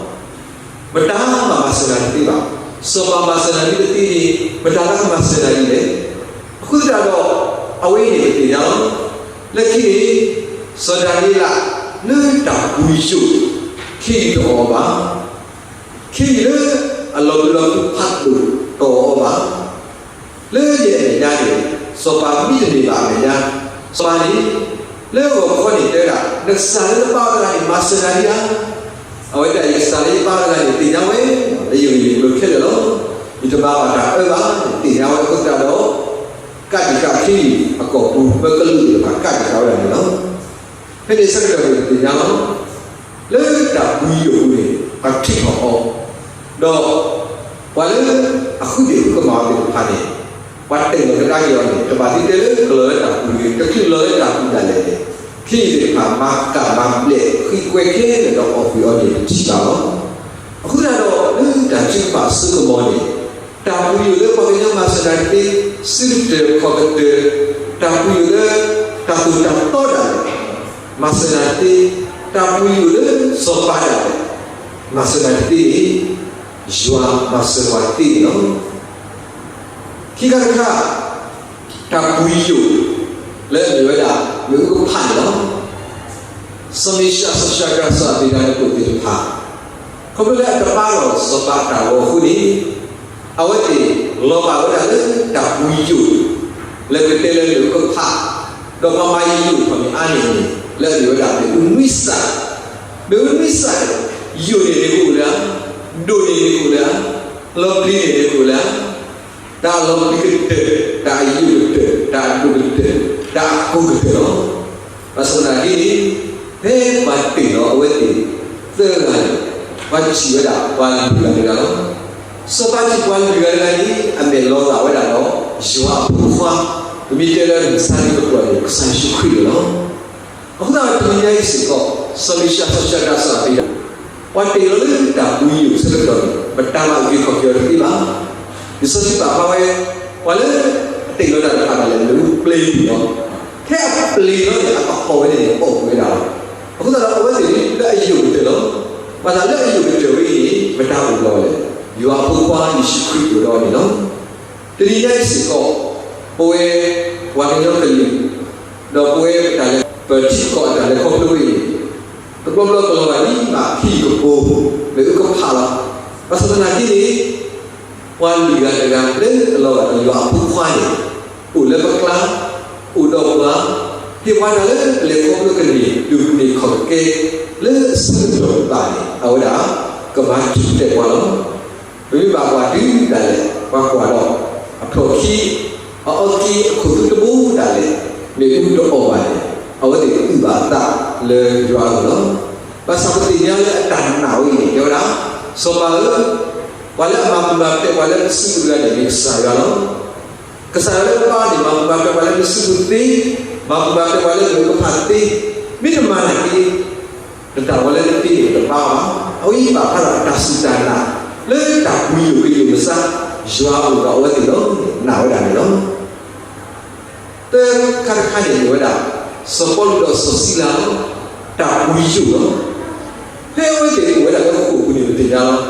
မတၤမၤမၤစၢၤနၤတသ့ဘၣ်. စီၤပၤမၤစၢၤနၤမ့ၢ်တသ့န့ၣ် မတၤလၢကမၤစၢၤနၤဒ်လဲၣ်. အဃိသတးဒီး အဝဲအံၤန့ၣ်ပသ့ၣ်ညါလီၤ. လၢခံန့ၣ် စီၤဒၤနံးယ့လး လၢတၢ်ပူၤယိာ် ခ့ယုၢ်တအီၣ်အီၤဘၣ်. ခ့ယုၢ်လၢအလီၤဘှံးလီၤဖုးဖးဒိၣ်တအီၣ်အီၤဘၣ်. လၢယဲၢ်အမဲာ်ညါန့ၣ် စီၤပၤမံတန့ၢ်ဘၣ်အမဲာ်ညါ, စီၤပၤန့ၣ် လၢဂီၤခီန့ၣ်တဲဝဲဒၣ် နကစၢ်လၢနပၢ်အီၤတဂၤန့ၣ် မၤစၢၤနၤလံဧါ. အဝဲတဲ ယကစၢ်လၢယပၢ်အီၤတဂၤန့ၣ် သ့ၣ်ညါဝဲ လၢယဂ့ၢ်ယကျိၤခဲလၢာ်လီၤ. ယတမၤဘၣ်တၢ်အၢဘၣ်န့ၣ် သ့ၣ်ညါဝဲအဃိသတးဒီး ကးတံာ်ဃာ်ခ့ယုၢ်အကီၢ်ပူၤ မၢကလူးသ့ၣ်တဖၣ်ကးတံာ်ဃာ်ဝဲဒၣ်န့ၣ်လီၤ. ဖဲန့ၣ်ဆၢကတီၢ်န့ၣ် ပသ့ၣ်ညါလီၤ. လၢတၢ်ပူၤယိာ်အပူၤန့ၣ် ပှၤထံၣ်ထီၣ်အီၤ, ဒီးပှၤလၢအဃုသ့ၣ်ဃုကမၣ်အီၤသ့ၣ်တဖၣ်န့ၣ် ပှၤတဲာ်လီၤကဒါက့ၤအီၤန့ၣ် တဘၣ်သ့တဲလၢကလီၤလၢတၢ်ပူၤတဂ့ၤ, တချုးလီၤလၢတၢ်ပူၤဒၣ်လဲာ်န့ၣ် ခ့ယုၢ်သ့ၣ်တဖၣ်မၤကၣ်မၤဘျဲး ဃံကွဲခဲလၢာ်ဒီးအီၣ်ကွံာ်အီၤန့ၣ် ပထံၣ်ဘၣ်လီၤ. အဃိသတးဒီး လၢတၢ်ထုကဖၣ်အစိကမီၤန့ၣ် တၢ်ပူၤယိာ်လၢပှၤကညီမၤစၢၤတၢ်တသ့, စုကတၢၢ်ခီၣ်ကတၢၢ်, တၢ်ပူၤယိာ်လၢ တၢ်သိၣ်တၢ်သီဒၣ်လဲာ် မၤစၢၤတၢ်တသ့, တၢ်ပူၤယိာ်လၢစီၤပၤဒၣ်လဲာ် မၤစၢၤတၢ်တသ့န့ၣ် ယွၤမၤစၢၤပှၤသ့န့ၣ်လီၤ. ခံခါတခါ တၢ်ပူၤယိာ် လၢအမ့ၢ်ဝဲဒၣ် မ့ၣ်အူကဖးန့ၣ်လီၤ. စီၤမ့ၡး စီၤၡဒြး စီၤအဘ့းနကိၣ်သ့ၣ်တဖၣ် ခီဖျိလၢအတဘါလီၢ်စီၤပၤအတၢ်ဂီၤအဃိန့ၣ် အဝဲသ့ၣ်လီၤဘၣ်ဝဲဒၣ်လၢတၢ်ပူၤယိာ် လၢပတဲလၢမ့ၣ်အူကဖး ဒီးပှၤမၤယိာ်ထီၣ်မ့ၢ်အါန့ၢ်န့ၣ် လၢအမ့ၢ်ဝဲဒၣ်မ့ၣ်အူနွံစၢ်, မ့ၣ်အူနွံစၢ်န့ၣ် ယိာ်န့ၣ်န့ၣ်ကအိၣ်လၢ, ဒိၣ်န့ၣ်န့ၣ်ကအိၣ်လၢ, လီၤပျံၤန့ၣ်န့ၣ်ကအိၣ်လၢ တၢ်လီၤပျံၤကတၢၢ်, တၢ်အယိာ်ကတၢၢ်, တၢ်အဒိၣ်ကတၢၢ်, တၢ်အကိၢ်ကတၢၢ်လီၤ. ဘၣ်ဆၣ်သနာ်က့န့ၣ်, ဖဲပှၤတ့ၢ်လီၤအဝဲသ့ၣ်သၢဂၤန့ၣ်, ပှၤထံၣ်ဝဲဒၣ်ပှၤလွံၢ်ဂၤတဂၤလီၤ. စီၤပၤထံၣ်ပှၤလွံၢ်ဂၤတဂၤန့ၣ် အမဲာ်လီၤဂာ်ဝဲဒၣ်ဒီး ယွၤအဖိခွါ, ပမ့ၢ်တဲလၢမုၢ်ဆါတနံၤပကွၢ်န့ၣ် ကစၢ်ယ့ၣ်ၡူးခရံာ်န့ၣ်လီၤ. အဃိသတးဒီးတနံၤညါအံၤစ့ၢ်ကီး စီၤမံၤၡံအၤစီၤၡံတၢ်စၢ်သ့ၣ်တဖၣ် ပှၤတ့ၢ်လီၤလၢတၢ်ပှံၤယိာ်အဆၢကတီၢ်န့ၣ် ပတၢ်ဘၣ်အုၣ်က့ၤခီၣ်က့ၤအီၤတသ့ဘၣ်. လံာ်စီဆှံပာ်ဖျါဝဲ, ပှၤလၢအတ့ၢ်လီၤတၢ်တဖၣ်န့ၣ်လဲၣ် မ့ၣ်အူပျ့ၤလီၤ. ဖဲအပျ့ၤလီၤန့ၣ် အကဟီၣ်ဝဲန့ၣ်န့ၣ် အီၣ်ကွံာ်ဝဲဒၣ်လီၤ. အဃိသတးဒီး အဝဲသ့ၣ်လၢအယိာ်ကတၢၢ်လီၤ. ဘၣ်ဆၣ်လၢအယိာ်ကတၢၢ်ဝဲအံၤန့ၣ် မတၤအိၣ်ဒီးအီၤလဲၣ်, ယွၤအဖိခွါယ့ၣ်ၡူးခရံာ်အိၣ်ဒီးအီၤန့ၣ်လီၤ. တနံၤညါအံၤစ့ၢ်ကီး, ပဝဲပှၤကညီကလုာ်, ဒီးပဝဲပတၢ်လဲၤပထံကီၢ်အတၢ်လဲၤခီဖျိဝဲအံၤ, တဘျီဘျီကလီၤဂာ်ဒ်မး ဟံၣ်ကပိၤ, မ့ၣ်အူကဖးလီၤ. ဘၣ်ဆၣ်သနာ်က့န့ၣ်, ပှၤလွံၢ်ဂၤတဂၤလၢအလီၤဂာ်ဒီးယွၤအဖိခွါန့ၣ်, အိၣ်လၢပကျါ, အိၣ်ဒီးပှၤ, ဟ့ၣ်ပှၤတၢ်လၢပလဲၤခီဖျိကန့ၢ် ဒုးကန့ၢ်ခီၣ်ကကဲ လၢအဆၢကတီၢ်တဖၣ်န့ၣ် အဝဲဒၣ်ကမၤထူၣ်ဖျဲးပှၤလီၤ. ပမ့ၢ်ဘၣ်ကွၢ်တုၤဒၣ်လဲာ် ပှၤကွၢ်ဒီး အဖျိၣ်ခံ, အအီသံး အခိၣ်သူတဘိဒၣ်လဲာ် မ့ၣ်အူတအီၣ်ဘၣ်န့ၣ် အဝဲသ့ၣ်အုၣ်ဘၣ်အသးလၢယွၤအဂီၢ်လီၤ. ဘၣ်ဆၣ်ပသ့ၣ်ညါလၢအတၢ်နာ်ဝဲအံၤန့ၣ် တဲဝဲဒၣ်, စီၤပၤဧၢ, ပှၤလၢအမၤပူၤမၤဖျဲးပှၤလၢ နစုပူၤတဂၤန့ၣ် မ့ၢ်ကစၢ်ယွၤလီၤ. ကစၢ်ယွၤလၢပဘါန့ၣ် မၤပူၤမၤဖျဲးပှၤလၢနစုပူၤသ့, မၤပူၤမၤဖျဲးပှၤလၢနကဖးသ့, မ့ၢ်နမၤနာ်က့ နတၢ်ဝဲလၢနသ့န့ၣ် တဘါဘၣ်. အဝဲအံၤပာ်ဖျါထီၣ်တၢ်စူၢ်တၢ်နာ် လၢတၢ်ပှံၤယိာ်ကယိာ်မစါ ယွၤအိၣ်ဒီးအဝဲသ့ၣ်လီၤ. နာ်ဝဲဒၣ်န့ၣ်လီၤ. သၢခါတခါန့ၣ် မ့ၢ်ဝဲဒၣ် စီၤပီလူးဒီးစီၤစံလၤလီၤ. တၢ်ပှံၤယိာ်လီၤ. ဖဲအဝဲသ့ၣ်အိၣ်ဝဲဒၣ်လၢဃိာ်ပူၤန့ၣ် ပသ့ၣ်ညါလီၤ.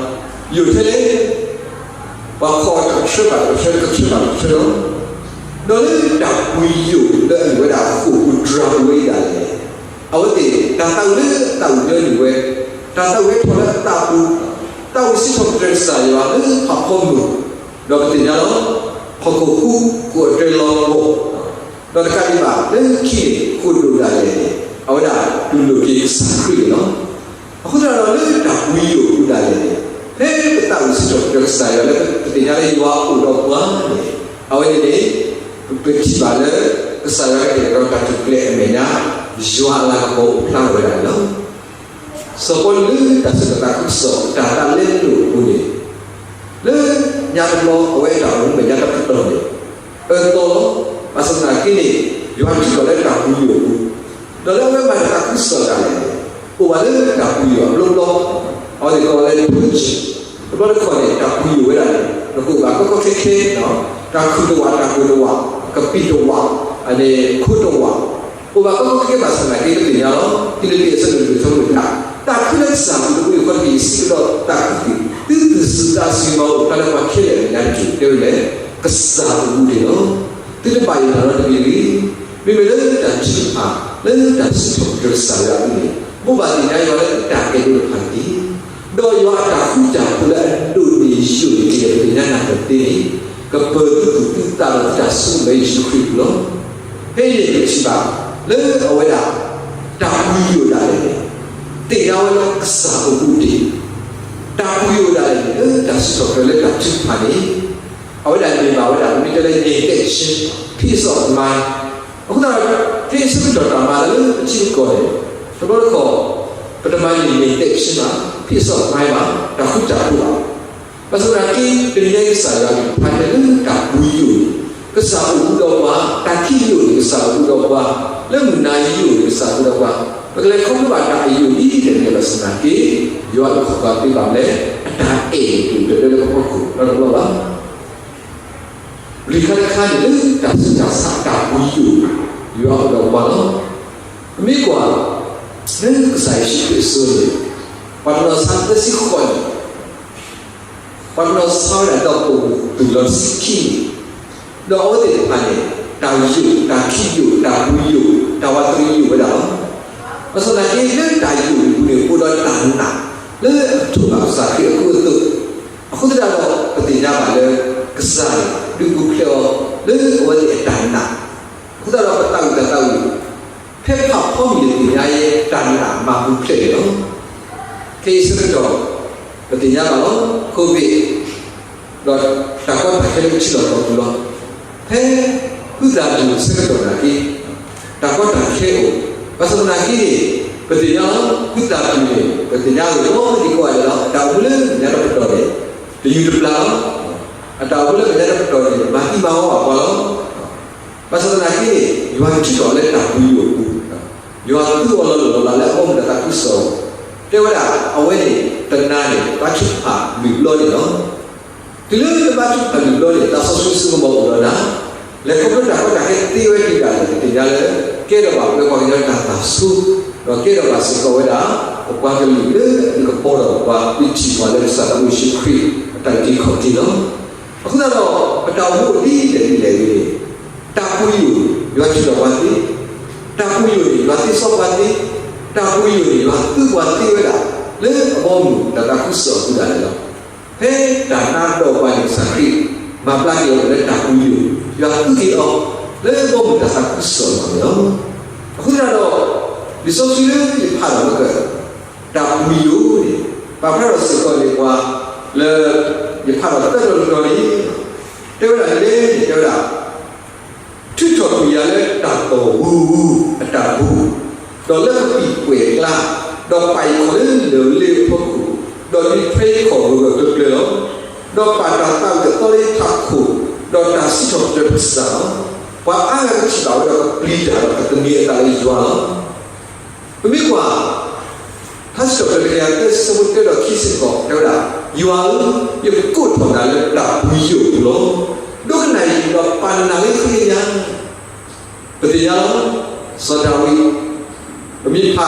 ယိာ်ထဲလဲၣ် ပှၤခိးတကဆှၢဘၣ်တကဆှၢ တကဆှၢဘၣ်တကဆှၢလီၤ. ဒီးလၢတၢ်ပှံၤယိာ်လၢအမ့ၢ်ဝဲဒၣ်ဃိာ်ပူၤတြၤပူၤဝဲအံၤဒၣ်လဲာ်န့ၣ်, အဝဲသ့ၣ် တၢ်သးဝံၣ်လၢအသးဝံၣ်ဒၢန့ၢ်ဝဲ, တၢ်သးဝံၣ်ဟဲထီၣ်လၢအသးပူၤ, သးဝံၣ်စံးထီၣ်ပတြၢၤကစၢ်ယွၤလၢဖးဖီမုၢ်, ဒီးပသ့ၣ်ညါလီၤ. ဟီၣ်ခိၣ်ဟူး ဟီၣ်ခိၣ်အတြဲၤလီၤပှီၢ်, ဒီးတကးဒံးဘၣ် လၢခံန့ၣ် ဃိာ်ဒိၣ်ဒၣ်လဲာ်န့ၣ် အဝဲဒၣ်တူၢ်လိာ်က့ၤကစၢ်ခရံာ်န့ၣ်လီၤ. အဃိသတးဒီး လၢတၢ်ပှံၤယိာ်အပူၤဒၣ်လဲာ်န့ၣ်, ဖဲပသးဝံၣ်စံးထီၣ်ပတြၢၤကစၢ်ယွၤလၢ ပသ့ၣ်ညါလၢယွၤအိၣ်ဒီးပှၤန့ၣ်, အဝဲန့ၣ်န့ၣ် ပထံၣ်ဘၣ်လၢ ကစၢ်ယွၤကတဲာ်ကတီၤတၢ်ထူၣ်ဖျဲးအမဲာ်ညါ, ယွၤအလၤကပီၤအိၣ်ဖျါထီၣ်ဝဲဒၣ်န့ၣ်လီၤ. စီၤပီလူးလၢတၢ်စံးထီၣ်သးခုကစီၣ် တၢ်သးလဲလိာ်အပူၤန့ၣ်, လၢညါတဘျီအဝဲအတၢ်အိၣ်မူမဲာ်ညါတဖျၢၣ်န့ၣ် အၢသီလီၤ. ဘၣ်ဆၣ်သနာ်က့န့ၣ် ယွၤထုးထီၣ်လၢတၢ်ပှံၤယိာ်အပူၤ, ဒီးလၢအဝဲမၤတၢ်သးခုကစီၣ်ဒၣ်လဲာ်န့ၣ် အိၣ်ဘၣ်လၢတၢ်ပှံၤယိာ်အဘျီဘျီ, အဝဲသ့ၣ်ကိးလၢ ပူၤ, တဘျီတခီၣ်န့ၣ် တၢ်ပှံၤယိာ်ဝဲဒၣ်န့ၣ် နကအိၣ်ဘၣ်ကီကီခဲခဲ, တၢ်ခုၣ်တဝး တၢ်ကိၢ်တဝး ကပံာ်တဝး န့ၣ် ခိတဝး, အိၣ်ဘၣ်ကီကီခဲခဲဘၣ်ဆၣ်သနာ်က့ ပသ့ၣ်ညါလီၤ. ဖံလံးပံးအဆၢဒိၣ်လွံၢ်အဆၢဖိတဆၢ, တၢ်ခုလၢကစၢ်အပူၤတအိၣ်အဃိတက့ၢ် ယစံးကဒီးသးခုက့ၤ, သုသူၣ်စူၤသးစူၤမၤအိၣ်ဖျါလၢပှၤခဲလၢာ်အမဲာ်ညါတက့ၢ် တဲဝဲလဲၣ်, ကစၢ်အပူၤတက့ၢ်လီၤ. သုတဘၣ်ယိၣ်တၢ်နီတမံၤတဂ့ၤ. မ့မ့ၢ်လၢတၢ်ထုကဖၣ် လၢတၢ်စံးထီၣ်ပတြၢၤကစၢ်ယွၤအပူၤန့ၣ် ဘိးဘၣ်သ့ၣ်ညါယွၤလၢတၢ်အဲၣ်ဒိးတဖၣ်တက့ၢ်. ဒီးယွၤအတၢ်ဃူတၢ်ဖိးလၢအဒိၣ်န့ၢ်ယိာ်န့ၣ် ကယဲၢ်ပသ့ၣ်ညါနၢ်ပၢၢ်သ့န့ၣ် ကပၢၤသုသူၣ်သုသးဒီးသုတၢ်ဆိကမိၣ်လၢယ့ၣ်ၡူးခရံာ်အပူၤလီၤ. ဖဲအံၤန့ၣ်ပထံၣ်ဘၣ် လၢအဝဲဒၣ် တၢ်ပှံၤယိာ်ဒၣ်လဲာ်န့ၣ် သ့ၣ်ညါဝဲလၢကစၢ်အပူၤတက့ၢ်. တၢ်ပှံၤယိာ်ဒၣ်လဲာ်န့ၣ် လၢတၢ်စံးထီၣ်ပတြၢၤလၢတၢ်ထုကဖၣ်န့ၣ် အဝဲဒၣ်န့ၣ်မ့ၢ်ဝဲဒၣ် ပမ့ၢ်တဲလၢ ငြိမ်သက်ခြင်း, peace of mind. အဃိသတးဒီး ဖဲအဆၢကတီၢ်တၢ်မၤလၢပထံပကီၢ်န့ၣ် တဘျီတခီၣ် ပတမၤန့ၢ် ငြိမ်သက်ခြင်း ဘၣ်, peace of mind ဘၣ်, တၢ်ဃူတၢ်ဖိးဘၣ်. ဘၣ်ဆၣ်သနာ်က့ တနံၤညါအံၤကစၢ်ယွၤကဖးတဲလၢတၢ်ပှံၤယိာ်န့ၣ် ကစၢ်အိၣ်ဘူးဒီးပှၤ, တၢ်ခံးယိာ်န့ၣ် ကစၢ်အိၣ်ဘူးဒီးပှၤ, လၢမုၢ်နၤယိာ်န့ၣ် ကစၢ်အိၣ်ဘူးဒီးပှၤ, ပကလဲၤခီဖျိဘၣ်တၢ်အယိာ်ဒ်လဲၣ်န့ၣ် ဘၣ်ဆၣ်သနာ်က့ ယွၤအိၣ်ခိးပှၤသ့ဘၣ်လၢ အတၢ်အဲၣ်န့ၣ် တအိၣ်တဒၢလၢပဖီခိၣ်နီတဘျီဘၣ်. လွံၢ်ခါတခါန့ၣ် လၢတၢ်ဆူးတၢ်ဆါ တၢ်ပှံၤယိာ် ယွၤအိၣ်ဒီးပှၤလီၤ. ပမ့ၢ်ကွၢ် လၢကစၢ်ယ့ၣ်ၡူးခရံာ်အစိၤန့ၣ် ပှၤတနီၤဆါသၢဆံဃိးနံၣ်, ပှၤတနီၤဆါဝဲဒၣ်ဒီးပိာ်မုၣ်တုၤလီၤတဆံခံနံၣ်, ဒီးအဝဲသ့ၣ်တဖၣ်န့ၣ် တၢ်ယိာ် တၢ်ခံးယိာ် တၢ်ပှံၤယိာ် တၢ်ဝးတရံးယိာ်ဝဲဒၣ်လီၤ. ဘၣ်ဆၣ်သနာ်က့ လၢတၢ်ယိာ်အပူၤန့ၣ် အိၣ်ဒီးတၢ်နာ် လၢအကထိးဘၣ်ကစၢ်ခရံာ်အခိၣ်အသိး, အဃိသတးဒီး ပသ့ၣ်ညါဘၣ်လၢ ကစၢ်န့ၣ် ဒုးပူၤဖျဲးအီၤ လၢအဝဲသ့ၣ်အတၢ်နာ်, အဃိ အဃိသတးဒီးပသးဝံၣ်တၢ်သးဝံၣ် ဖဲဖးဖီမုၢ်န့ၣ်သ့ၣ်ညါယဲ တၢ်နာ်မၤပူၤဖျဲးန့ၣ်လီၤ. ခဲအံၤဆၢကတီၢ် ပသ့ၣ်ညါဘၣ်လီၤ COVID ဒီးတၢ်ကီတၢ်ခဲလၢကထံၣ်လိာ်သးပူၤလီၤ. ဖဲဟုသၣ်ပူၤဆၢကတီၢ်နာ်က့ တၢ်ကီတၢ်ခဲအိၣ်, ဘၣ်ဆၣ်သနာ်က့န့ၣ် ပသ့ၣ်ညါလီၤ ဟုသၣ်ပူၤန့ၣ် ပသ့ၣ်ညါလီၤ လီၤဒ်ကိးဂၤဒဲးလီၤ. အတၢ်အိၣ်မူလၢမဲာ်ညါတပတီၢ်န့ၣ် တယူၢ်တပျၢ်လီၤ. အတၢ်အိၣ်မူလၢမဲာ်ညါတပတီၢ်န့ၣ် မၤသံမၤဝီဘၣ်ပှၤလီၤ. ဘၣ်ဆၣ်သနာ်က့န့ၣ် ယွၤထံၣ်ထီၣ်လၢတၢ်ပူၤယိာ်အပူၤ, ယွၤသူအီၤလီၤလိၢ်လီၤလးလၢအဘီမုၢ်တၢ်သးခုကစီၣ်, တဲဝဲဒၣ် အဝဲန့ၣ် တနၤန့ၣ် ဘါထုကဖၣ်လွံၢ်ဘျီန့ၣ်လီၤ. တုၤလၢတဘါထုကဖၣ်လွံၢ်ဘျီန့ၣ် သးစီဆှံစိကမီၤအိၣ်ဒီးနၤ, လဲၤခီဖျိတၢ်ကီတၢ်ခဲသ့ဝဲတ့ၢ်ဒၣ်လဲာ် ပသ့ၣ်ညါလၢ ကဲထီၣ်ဘၣ်ပှၤကညီတၢ်သးဆိ, ဒီးကဲထီၣ်ဘၣ်စ့ၢ်ကီးဝဲဒၣ် ပပှၤကလုာ်လၢအကပီၤထီၣ်ပှၤ ဒုးထံၣ်ပှၤလၢကစၢ်သးဘိယ့ၣ်ၡူးခရံာ်အတၢ်လုၢ်ထံခီၣ်ထံလီၤ. အဃိသတးဒီး ပတၢ်အိၣ်မူဒ်လဲၣ်ဒ်လဲၣ်ဂ့ၤန့ၣ် တၢ်ပူၤယိာ် ယွၤထံၣ်ထီၣ်ပှၤသ့, တၢ်ပူၤယိာ်န့ၣ် ယွၤသ့စီပှၤသ့, တၢ်ပူၤယိာ်န့ၣ် ယွၤသူပှၤသ့ဝဲဒၣ် လၢအဘီမုၢ်တၢ်သးခုကစီၣ်အပူၤဒၣ်လဲာ်လီၤ. ဖဲတၢ်နါဒိးပှၤန့ၣ် ကစၢ်ခရံာ် မၤဘျါက့ၤအီၤလၢတၢ်ပူၤယိာ်, ယွၤသူက့ၤအီၤ လၢအဘီမုၢ်တၢ်သးခုကစီၣ်လီၤန့ၣ်လီၤ. အဃိသတးဒီး လံာ်စီဆှံလၢယဖးဒီးလၢ တၢ်ပူၤယိာ်န့ၣ် ပာ်ဖျါထီၣ်စ့ၢ်ကီးန့ၢ်ပှၤလၢ ယဖးဒီးသၢတီၤတတီၤန့ၣ် တဲဝဲဒၣ်လၢ တဲဝဲဒၣ် ထုးထီၣ်ကွံာ်ယၤလၢတၢ်သီၣ်ဝူၤဝူၤအတၢ်ပူၤ, ဒီးလၢကပံာ်ကွဲၢ်ကျါ, ဒီးပာ်ယခီၣ်လၢလၢၢ်လ့အဖီခိၣ်, ဒီးဒုးထွဲယခီၣ်ဂၢၢ်ဂၢၢ်ကျၢၤကျၢၤလီၤ. ဒီးပာ်တၢ်သးဝံၣ်အသီလၢယထးခိၣ်, ဒီးတၢ်စံးထီၣ်ပတြၢၤပကစၢ်လီၤ. ပှၤအါဂၤကထံၣ်ဘၣ်ဝဲဒီးကပျံၤတၢ်ဒီးကသန့ၤအသးလၢယွၤလီၤ. ပမ့ၢ်ကွၢ် ထါစံးထီၣ်ပတြၢၤတကယၤသၢဆံ အဆၢဖိတၢဒီးခံစ့ၢ်ကီး တဲဝဲဒၣ်, ယွၤဧၢ, ယကကိးထီၣ်နၤလၢတၢ်ပူၤယိာ်အပူၤလီၤ. ဒိကနၣ်အံၤဒီးပာ်နၤလၢဃ့ညါ, ပသ့ၣ်ညါလီၤ. စီၤဒၤဝံး ပမ့ၢ်ဖး ထါ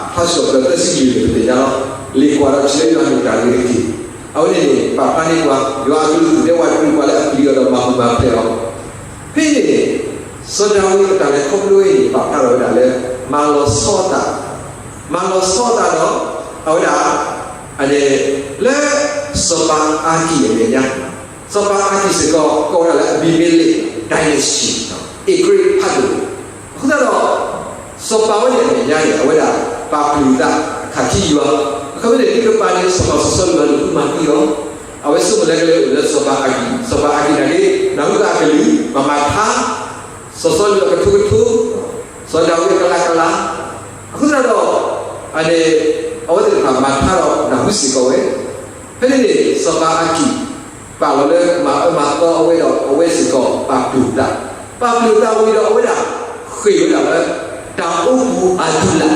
စံးထီၣ်ပတြၢၤသၢဆံလွံၢ်န့ၣ် ပသ့ၣ်ညါလီၤ. လ့ၣ်ကွၢ်ဒီးထံၣ်လၢယွၤမ့ၢ်တၢ်ဂ့ၤတက့ၢ်. အဝဲန့ၣ်န့ၣ် ပာ်ဖျါန့ၢ်ပှၤ ယွၤအကလုၢ်ကထါဝဲတြူာ်ပှၤလၢအပျံၤအီၤဒီးမၤပူၤမၤဖျဲးအီၤ ဖဲန့ၣ်န့ၣ် စီၤဒၤဝံးအတၢ်လဲၤခီဖျိအံၤန့ၣ် ပာ်ဖျါထီၣ်ဝဲဒၣ်လၢ မၤလီၤဆီအသး, မၤလီၤဆီအသးဒီး အဝဲဒၣ် လၢ စီၤပၤအၤကံၣ်အမဲာ်ညါ, စီၤပၤအၤကံၣ်စ့ၢ်ကီး ကိးဝဲဒၣ်လၢ Abimelech dynasty, အ့ကြ့ဖးဒိၣ်, အဃိသတးဒီး စီၤပၤဝဲန့ၣ်အမဲာ်ညါန့ၣ် အဝဲဒၣ်ပာ်ပျုၢ်အသးအခးထံယွၤ, အခီပညီန့ၣ် တုၤတပၤန့ၣ် စီၤပၤစီၤစီလူးအလုၢ်အမၤသံအီၤ, အဝဲဆိကမိၣ်လၢကလဲၤအိၣ်လၢစီၤပၤအၤကံၣ်, စီၤပၤအၤကံၣ်န့ၣ် နၢ်ဟူသးအကလုၢ် မၤမၤထါ, စီၤစီလူးအကထိကထိ, စီၤဒၤဝံးအကလးကလး, အဃိသတးဒီး အန့ၣ် အဝဲသ့ၣ်တဖၣ်မၤထါဒီးနၢ်ဟူစ့ၢ်ကီးဝဲ, ဖဲန့ၣ်န့ၣ် စီၤပၤအၤကံၣ် ပာ်လီၤလၢမၤအၢမၤသီအဝဲဒီး အဝဲစ့ၢ်ကီးပာ်ပျုၢ်အသး, ပာ်ပျုၢ်အသးဝံၤဒီး အဝဲဒၣ်ဃ့ၢ်ဝဲဒၣ်လၢ တၢ်အိပူၤအဒူၣ်လၢ်,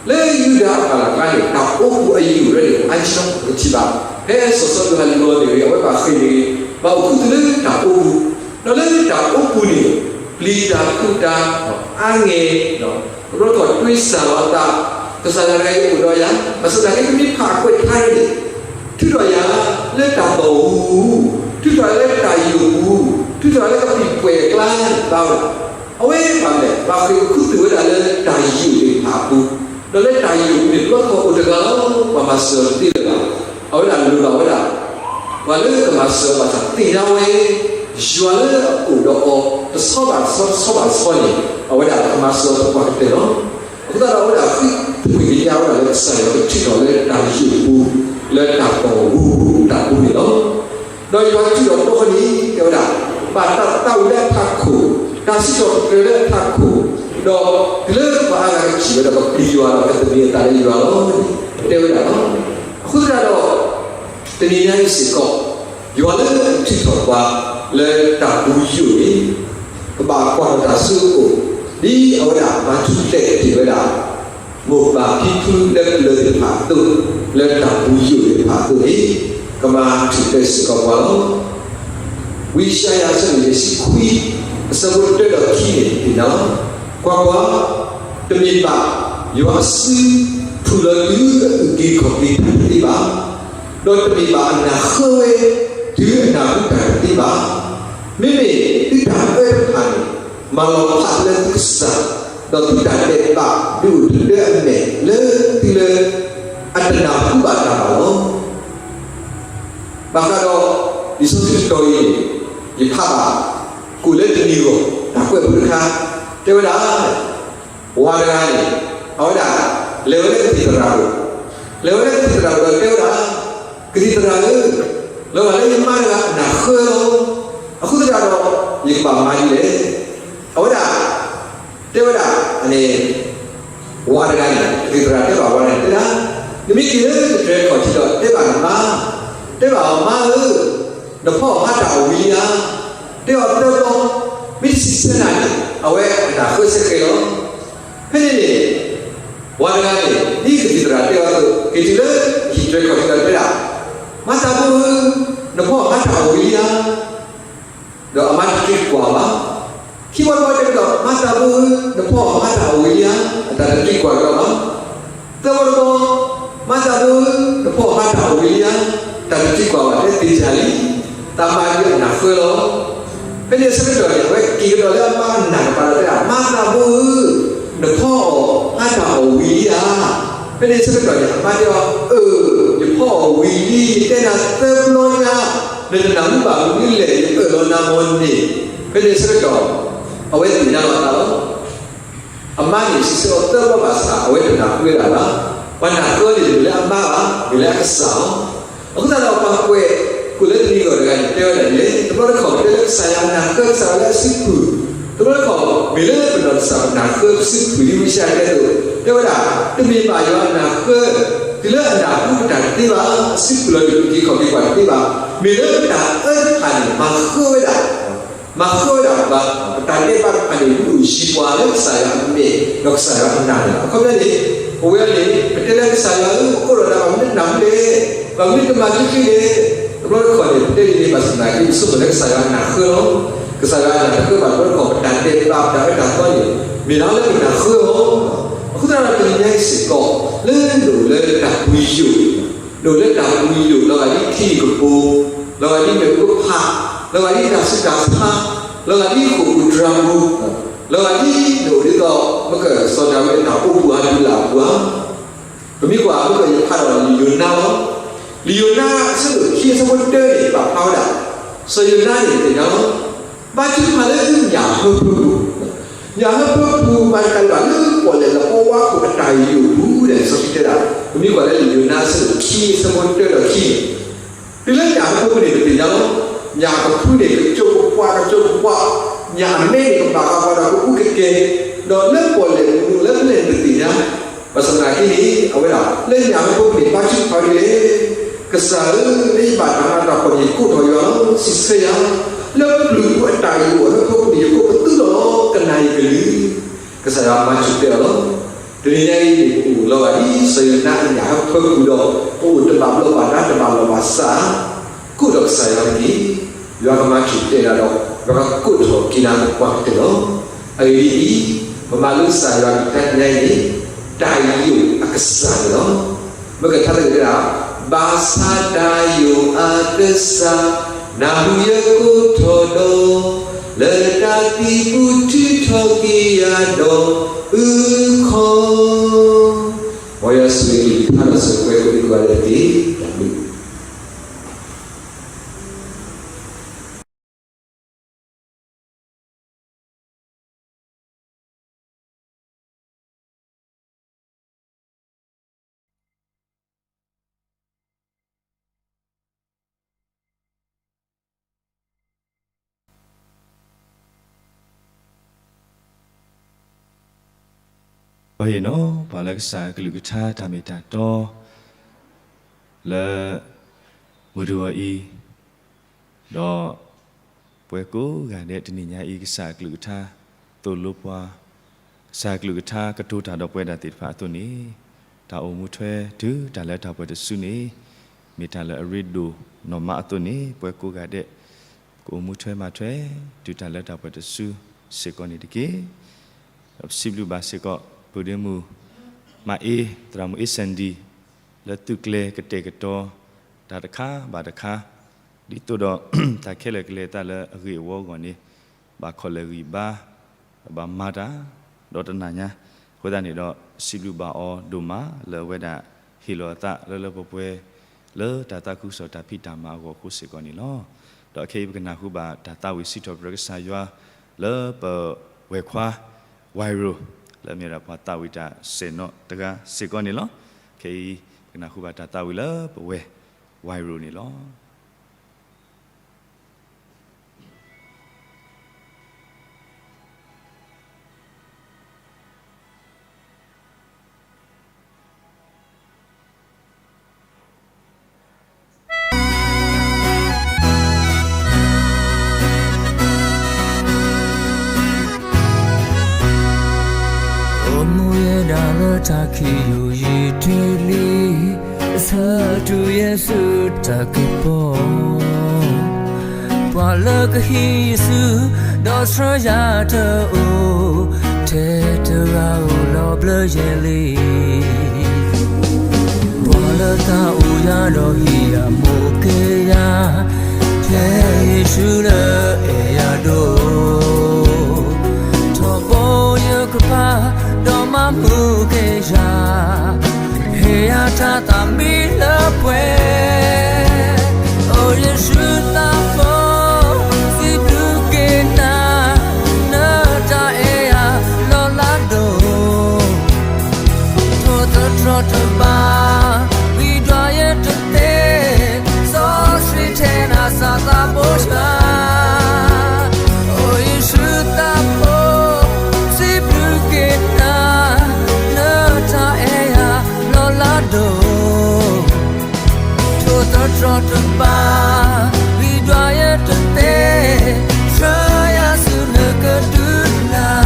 လၢယူဒၤအပၢ်လၢ်ကျါန့ၣ် တၢ်အိပူၤအယုၢ်ရဲန့ၣ် အါယံၤလီၤ ပကထံၣ်ဘၣ်, ဖဲစီၤစီလူးဟဲလီၤန့ၣ် အဝဲဘၣ်ဃ့ၢ်န့ၣ် ဘၣ်အိၣ်ခူသူၣ်လၢတၢ်အိပူၤ, ဒီးလၢတၢ်အိပူၤန့ၣ် ပျံၤတၢ်ဖုးတၢ် အါငဲၤ ရီထီၣ်တွ့စၢ်လီၤအသး, ကစၢ်ယွၤတဂၤအံၤအိၣ်ဒီးယၤ, ဘၣ်ဆၣ်သနာ်က့ ပမ့ၢ်ဖးအကွဲးထါန့ၣ် ထုးထီၣ်ယၤလၢတၢ်သီၣ်ဝူၤ, ထုးထီၣ်ယၤလၢတၢ်ယိာ်ပူၤ, ထုးထီၣ်ယၤလၢကပံာ်ကွဲၢ်အကျါန့ၣ် ဘၣ်ဝဲဒၣ်, အဝဲဘၣ်လဲၣ် ဘၣ်ဃ့ၢ်အိၣ်ခူသူၣ်ဝဲဒၣ်လၢတၢ်ယိာ်သ့ၣ်တဖၣ်အပူၤ, ဒီးလၢတၢ်ယိာ်ပူၤန့ၣ် လီၢ်ကဝီၤအိၣ်တဂၤလီၤ, ပှၤမၤစၢၤတသ့လၢၤဘၣ်, အဝဲဒၣ်လိၣ်ဘၣ်ဝဲဒၣ် ပှၤလၢကမၤစၢၤဘၣ်ဆၣ်သ့ၣ်ညါဝဲ ယွၤလၢအအိၣ်ဒီးအီၤ တဆီဘၣ်တဆီ တဆီဘၣ်တဆီန့ၣ် အဝဲဒၣ်ကမၤစၢၤအီၤသပှၢ်ကတၢၢ်လီၤ. အဃိသတးဒီး အဝဲဒၣ်ဃ့ၢ်တဖုၣ်ကညါဝဲဒၣ်လၢကစၢ်ယွၤကထံၣ်ထီၣ်လၢတၢ်ယိာ်ပူၤ လၢတၢ်သီၣ်ဝူၤတၢ်ပူၤန့ၣ်လီၤ. ဒီးယွၤထံၣ်ထီၣ်တဘျီဃီန့ၣ် တဲဝဲဒၣ် ဘၣ်တၢ်သးဝံၣ်လၢအထးခိၣ်, တၢ်စံးထီၣ်ပတြၢၤလၢအထးခိၣ်, ဒီးတုၤလၢပှၤအါဂၤကထံၣ်ဝဲဒီးကပျံၤယွၤဒီးကသန့ၤအသးလၢယွၤလီၤ. တဲဝဲဒၣ်လီၤ. အဃိသတးဒီး တနံၤညါအံၤစ့ၢ်ကီး ယွၤလၢအထုးထီၣ်ပှၤလၢတၢ်ပူၤယိာ်န့ၣ် ကဘၣ်ကွၢ်ထီၣ်တၢ်ဆူအအိၣ် ဒ်အဝဲဒၣ်မၤထူၣ်ဖျဲးက့ၤဝဲဒၣ် မိၢ်ပၢ်ဖံဖုလၢပျၢၤသ့ၣ်တဖၣ်အသိး လၢတၢ်ပူၤယိာ်သ့ၣ်တဖၣ်အသိးန့ၣ် ကမၤထူၣ်ဖျဲးစ့ၢ်ကီးပှၤလီၤ. ဝံယၡါယၤအဆၢဒိၣ်ယဲၢ်ဆံခွံ အဆၢဖိတၢဒီးခံန့ၣ် သ့ၣ်ညါလီၤ. ကွၢ်ကွၢ်, တမ့ၢ်ဘၣ်ယွၤအစုဖုၣ်လီၤတုၤအအုၣ်က့ၤခီၣ်က့ၤတၢ်တသ့ဘၣ်, ဒီးတမ့ၢ်ဘၣ်အနၢ်ဃၢဝဲ တုၤအနၢ်ဟူတၢ်တသ့ဘၣ်. မ့မ့ၢ်သုတၢ်အၢတဖၣ်န့ၣ် မၤလီၤဖးလၢသုကစၢ်, ဒီးသုတၢ်ဒဲးဘးဒုးအိၣ်တဒၢအမဲာ်လၢသုလၢ အတနၢ်ဟူဘၣ်တၢ်ဘၣ်လီၤ. ဘၣ်ဃးဒီး လံာ်စီဆှံတတီၤအံၤန့ၣ် ယဖးဘၣ် ကိၣ်လၢတနံၤအဂီၢ် တၢ်ကွဲးဖိတခါ သရၣ်ဧၢ, လဲၤဝဲလၢကသံၣ်သရၣ်ဒီးတဲဝဲဒၣ်, ကသံၣ်သရၣ်ဧၢ, လီၤဂာ်လၢယမါတဂၤအနၢ်ဃၢလီၤ. အဃိသတးဒီး ယကဘၣ်မၤဒ်လဲၣ်. အဝဲဒၣ် တဲဝဲဒၣ်န့ၣ်, ဝၤတဂၤန့ၣ် ကသံၣ်သရၣ်တဲဘၣ်ဝၤန့ၣ်တဲဒၣ်, နမ့ၢ်က့ၤလၢယတြဲၤခီၣ်ထံးဒီးတဲဘၣ်နမါ, တဲဘၣ်အီၤ မါဧၢ, နဖီအီၣ်ဟါတၢ်အီၣ်ဝံၤလံဧါ. တဲအီၤသၢဘျီ, မ့ၢ်တစံးဆၢနၤန့ၣ် အဝဲအနၢ်ဃၢစ့ၢ်ကီးလီၤ. ဖဲန့ၣ်န့ၣ် ဝၤတဂၤန့ၣ် ဒ်ကသံၣ်သရၣ်တဲအီၤအသိး က့ၤတုၤလၢဟံၣ်တြဲၤခီၣ်ထံးဒီးတဲဒၣ်, မါသးဘိဧၢ, နဖီအီၣ်ဟါတၢ်အီၣ်ဝံၤလံဧါ. ဒီးအမါတသံကွၢ်ဘၣ်. ခံဘျီတဘျီတဲကဒီး မါသးဘိဧၢ, နဖီအီၣ်ဟါတၢ်အီၣ်ဝံၤလံဧါ. အတၢ်တသံကွၢ်ကဒီးဘၣ်. သၢဘျီတဘျီ, မါသးဘိဧၢ, နဖီအီၣ်ဟါတၢ်အီၣ်ဝံၤလံဧါ. တၢ်တသံကွၢ်ဘၣ် တဲသ့ၣ်တၢ်လံ. တၢ်မၤဒ်အနၢ်ဃၢလီၤ. ဖဲန့ၣ်အဆၢကတီၢ်န့ၣ် အဝဲက့ၤကဒီးလၢအမါအနၢ်တပၤဒီးတဲဒၣ်, မါသးဘိဧၢ, နဖီအီၣ်ဟါတၢ်အီၣ်ဝံၤလံဧါ. ဖဲန့ၣ်အဆၢကတီၢ်န့ၣ် အမါတဲအီၤ, အၢ, ယဖီအီၣ်ဝံၤလံ, ယတဲနၤသၢဘျီညါ, နတနၢ်ဟူဘၣ်မနုၤလဲၣ်, ယအၢၣ်လီၤနၤမ့ၢ်န့ၣ်. ဖဲန့ၣ်အဆၢကတီၢ် အဝဲသ့ၣ်ညါလီၤအသးလီၤ. အမါန့ၣ်စံးဆၢအီၤသၢဘျီဘၣ်ဆၣ် အဝဲတနၢ်ဟူဝဲဒၣ်ဘၣ်. ပှၤနၢ်ဃၢန့ၣ် တမ့ၢ်လၢအမါဘၣ်, မ့ၢ်လၢအကစၢ်လီၤ. အဃိသတးဒီး ပှၤကွဲးကိာ်လၢတနံၤအဂီၢ်တဂၤန့ၣ် တဲဝဲဒၣ်ဒ်လဲၣ်, တဘျီတခီၣ် ပတဲလၢကစၢ်ယွၤအနၢ်ဃၢ ကစၢ်ယွၤလၢအစုပူၤ, တဘျီတခီၣ် မ့ၢ်လၢပနီၢ်ကစၢ်ပနၢ်ဃၢပစုပူၤ ဒ်ဝံယၡါယၤတဲအသိး တဲဝဲဒၣ်, တမ့ၢ်ဘၣ်ယွၤအနၢ်ဃၢ တုၤလၢအနၢ်ဟူပတၢ်တသ့ဘၣ်, အစုပူၤလီၤ တုၤပက့ၤခီၣ်က့ၤပှၤတသ့ဘၣ်, မ့ၢ်လၢပတၢ်အၢတဖၣ်န့ၣ် မၤဃၢဝဲဒၣ် မၤဃၢဝဲဒၣ်ပှၤ, ပတၢ်ဒဲးဘးတဖၣ်န့ၣ် ဒုးအိၣ်ယံၤပှၤလၢကစၢ်ယွၤအမဲာ် ဒီးကစၢ်ယွၤအနၢ်န့ၣ်လီၤ. အခီပညီန့ၣ် ပဝဲန့ၣ် ပတဲလၢကစၢ်ယွၤဧၢ, ပကိးလီၤနၤ ဘၣ်မနုၤတနၢ်ဟူလဲၣ်, ဘၣ်မနုၤတမၤသုသ့လဲၣ်, တဘျီတခီၣ်န့ၣ် ပတဲဒ်န့ၣ် ဘၣ်ဆၣ်သနာ်က့ ပဆိကမိၣ်လၢကစၢ်ယွၤအနၢ်ဃၢလီၤ. ကစၢ်ယွၤအနၢ်တဃၢဘၣ် တဘျီတခီၣ် ပတၢ်ဒဲးဘး ပတၢ်အၢတၢ်သီန့ၣ် မ့ၢ်ဒၣ်လၢပနၢ်ဃၢလီၤ. အဃိသတးဒီး တနံၤညါအံၤစ့ၢ်ကီး လၢနအိၣ်လၢတၢ်ပူၤယိာ် နအိၣ်လၢတၢ်ပူၤယိာ် လီၤဂာ်ဒ်ထံဂုၤကပူၤ, လီၤဂာ်ဒ်မ့ၣ်အူကဖး, လီၤဂာ်ဒ်တၢ်ဆူးတၢ်ဆါ, လီၤဂာ်ဒ်ဟီၣ်ခိၣ်တြၤပူၤ, လီၤဂာ်ဒ်နအိၣ်ဒ်သိး မ့ၢ်ကစီၤဒၤဝံးအတၢ်အိၣ်ဖှိၣ်အဒူလၢအပူၤဧါ. ပမ့ၢ်ကွၢ် မ့ၢ်ကယဖးဒီးလံာ်ယိၤနါလီၤ. လံာ်ယိၤနါအဆၢဒိၣ်ခံအဆၢဖိတၢန့ၣ် ပာ်ဖျါဝဲဒၣ် စီၤယိၤနါန့ၣ် ပသ့ၣ်ညါလီၤ. ဘါထုကဖၣ်လၢညၣ်ဟၢဖၢပူၤ, ညၣ်ဟၢဖၢပူၤ မၤတၢ်လၢၤဘၣ်လၢပီၣ်လဲၣ်လၢအဝါခိၣ်အတၢ်ယိာ်ပူၤဒီး စီဆှံတဲဒၣ်, ပမ့ၢ်ကွၢ်လၢလံာ်ယိၤနါအဆၢဒိၣ်ခံအဆၢဖိတၢဒီးခံန့ၣ်, တုၤလၢညၣ်ဟၢဖၢပူၤန့ၣ် ပသ့ၣ်ညါလီၤ. ညၣ်ကဖုန့ၣ် ကကၠိကပှၤကကၠိကပှၤ, ညၣ်အမဲန့ၣ် ကဘၣ်ဃးပှၤဒီးကအူကကဲၤ, ဒီးလၢပီၣ်လဲၣ်ပူၤလၢပလဲၣ်န့ၣ် ပသ့ၣ်ညါ ဘၣ်ဆၣ်သနာ်က့န့ၣ် အဝဲဒၣ် လၢညၣ်ဟၢဖၢပူၤန့ၣ် ဘါထုကဖၣ်ဝဲဒ်လဲၣ်, ကစၢ်ဧၢ, လၢယဘၣ်တၢ်မၤတၢ်ဖှီၣ်န့ၣ် ယကိးထီၣ်ယွၤလီၤ, စံးဆၢယၤ, လၢပျုၤပူၤအတၢ်ဂ့ၢ်အိၣ်အဟၢဖၢပူၤန့ၣ် ယကိးပသူထီၣ်လီၤ, ကနၣ်ယကလုၢ်, ကစၢ်ယွၤမၤစၢၤတဲအီၤလီၤ. တနံၤညါအံၤန့ၣ် ပအိၣ်လီၤဂာ်ဒ်စီၤယိၤနါအညၣ်ဟၢဖၢပူၤဒီး ပအိၣ်တဘၣ်ဘျီးဘၣ်ဒါ တဘၣ်လီၢ်ဘၣ်စး, ကိးထီၣ်ကစၢ်ယွၤတက့ၢ်. ယွၤကမၤစၢၤတဲဒၣ်ဒီး ယွၤကကိးထီၣ်က့ၤနၤပှၤကတၢၢ်လီၤ. အဂ့ၢ်ဒ်အံၤ, ပမၤလိကစၢ်ယွၤကလုၢ်ကထါတနံၤညါအံၤန့ၣ် တၢ်ယိာ်အကစၢ်န့ၣ်လီၤ. မ့ၢ်ကထါတဂ့ၤဒၣ်, ဘၣ်ဆၣ်တၢ်ယိာ်အကစၢ် နၢ်ဟူယကိးထီၣ်ဒီး, လၢတၢ်သံၣ်ပူၤထုးထီၣ်က့ၤယၤဒီးအုၣ်ခီ, မ်ယွၤဆိၣ်ဂ့ၤကလုၢ်ကထါဒီးဆိၣ်ဂ့ၤပှၤကိးဒံကိးဂၤဒဲးတက့ၢ်. တၢ်ဘျုး ပှၤအံၤနီၤ ပှၤလၢကစၢ်အကလုၢ်ကထါတၢ်မ့ၢ်တၢ်တီ လၢ မုၢ်တဂီၤအံၤ, ဒီး ပှၤကိးဂၤဒဲးတနံၤညါအံၤ ကစၢ်အကလုၢ်ကထါ သိၣ်လိပှၤ, ကစၢ်အကလုၢ်ကထါကတိၤတၢ်ဒီးပဝဲဒၣ်သ့ၣ်တဖၣ်အသိးန့ၣ်, တၢ်အိၣ်မူထွဲတုၤတၢ်လၢတၢ်ပှဲၤတစုန့ၣ် မ့ၢ်တၢ်လၢအရ့ဒိၣ်နီၢ်မးအသိးန့ၣ် ပှၤကိးဂၤဒဲး ကအိၣ်မူထွဲမၤထွဲ တုၤတၢ်လၢတၢ်ပှဲၤတစုစ့ၢ်ကီးန့ၣ်တက့ၢ်. ဒီးပစံးဘျုးဘၣ်စ့ၢ်ကီး ပုၢ်ဒ့မုၣ် မးအ့, သရၣ်မုၣ်အ့စၣ်ဒံ လၢသုးကျဲၤကတဲာ်ကတီၤ တၢ်တခါဘၣ်တခါ, ဒ်သိးဒီး တၢ်ခဲလၢာ်ကလဲၤအသးလၢအဂ့ၢ်အဝီအဂီၢ်န့ၣ် ဘၣ်ခီၣ်လဲၢ်ဂံၢ်ဘါ, ဘၣ်မၤတၢ် ဒီးတနၤညါ, အဃိသတးန့ၣ်ဒီး စံးဘျုးဘၣ်အီၤဒိၣ်မးလၢအဝဲဒၣ်ဟ့ၣ်လီၤအသးလၢလၢပှဲၤပှဲၤ လၢတၢ်သးခုကစီၣ်တၢ်ဖံးတၢ်မၤအဂီၢ်အဃိစ့ၢ်ကီးန့ၣ်လီၤ. ဒီးခဲအံၤပကနၢ်ဟူဘၣ်တၢ်သးဝံၣ်စံးထီၣ်ပတြၢၤကစၢ်ယွၤ လၢပဝဲၢ်ခွါ ဝဲၤရိၤ လၢအမ့ၢ်ဝဲဒၣ်ပှၤသးဝံၣ်တၢ်စဲၣ်နီၤတဂၤစ့ၢ်ကီးန့ၣ်လီၤ. ခဲအံၤ ပကနၢ်ဟူဘၣ်တၢ်သးဝံၣ်လၢပဝဲ ဝဲၢ်ရိၤန့ၣ်လီၤ. အိၣ်မူယဲဒၣ်လၢတၢ်ခံးယိာ်ယံာ်တ့ၢ်လံ, ဆၢထူၣ်ယဲၢ်ဆူတၢ်ကပီၤ, ပှၤလၢကဟံးယစု, ဒီးဆှၢယၤတအိၣ်, ထဲတဂၤအိၣ်လီၤဘျၢယဲၢ်လံ. ပှၤလၢတၢ်အိၣ်ယၤဒီးဟံးယၤမိၢ်က့ၤယၤ, ထဲယ့ၣ်ၡူးလၢအဲၣ်ယၤဒိၣ်, ထီဘိယကပၤ, ဒီးမၤမုာ်က့ၤယၤ, ဟ့ၣ်ယၤတၢ်သးမံလၢပှဲၤ, အိၣ်ယ့ၣ်ၡူးသးဘိ, စံးဘျုးက့ၤနၤ, နတၢ်အဲၣ်ယၤလီၤလးဒိၣ် ထိၣ်သတြီၤတဘၣ်, ဂံၢ်ဒွးယဲတသ့, စီဆှံထဲနၤစးသးဘိယွၤ, အိၣ်ယ့ၣ်ၡူးသးဘိ, စံးဘျုးက့ၤနၤ, နတၢ်အဲၣ်ယၤလီၤလးဒိၣ် ထိၣ်သတြီၤတဘၣ်, ဂံၢ်ဒွးယဲတသ့, ဆှၢယၤဆူနကဒုလၢ်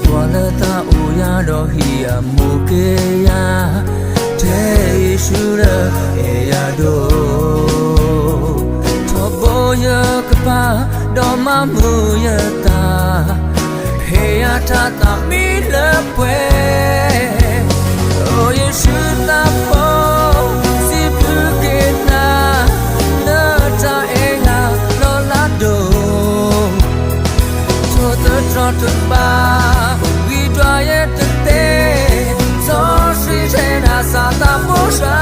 ပှၤလၢတၢ်အိၣ်ယၤဒီးဟံးယၤမိၢ်က့ၤယၤ, ထဲယ့ၣ်ၡူးလၢအဲၣ်ယၤဒိၣ်, ထီဘိယကပၤ, ဒီးမၤမုာ်ယသး, ဟ့ၣ်ယၤတၢ်သးမံလၢပှဲၤ, အိၣ်ယ့ၣ်ၡူးသးဘိ, စံးဘျုးက့ၤနၤ, နတၢ်အဲၣ်ယၤလီၤလးဒိၣ် ထိၣ်သတြီၤတဘၣ်, ဂံၢ်ဒွးယဲတသ့, စီဆှံထဲနၤစးသးဘိယွၤ,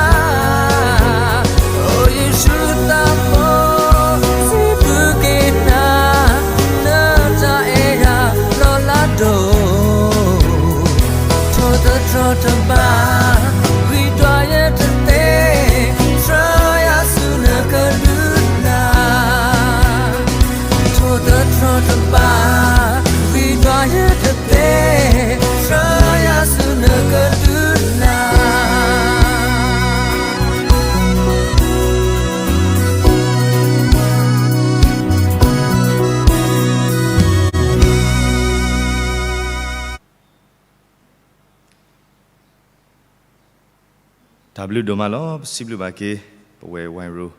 အိၣ်ယ့ၣ်ၡူးသးဘိ, စံးဘျုးက့ၤနၤ, နတၢ်အဲၣ်ယၤလီၤလးဒိၣ် ထိၣ်သတြီၤတဘၣ်, ဂံၢ်ဒွးယဲတသ့, ဆှၢယၤဆူနကဒုလၢ် ထိၣ်သတြီၤတဘၣ်, ဂံၢ်ဒွးယဲတသ့, ဆှၢယၤဆူနကဒုလၢ် တၢ်ဘျုးဒိၣ်မးလီၤ. ပစံးဘျုးဘၣ်က့ၤ ပဝဲၢ်ဝဲၢ်ရိၤ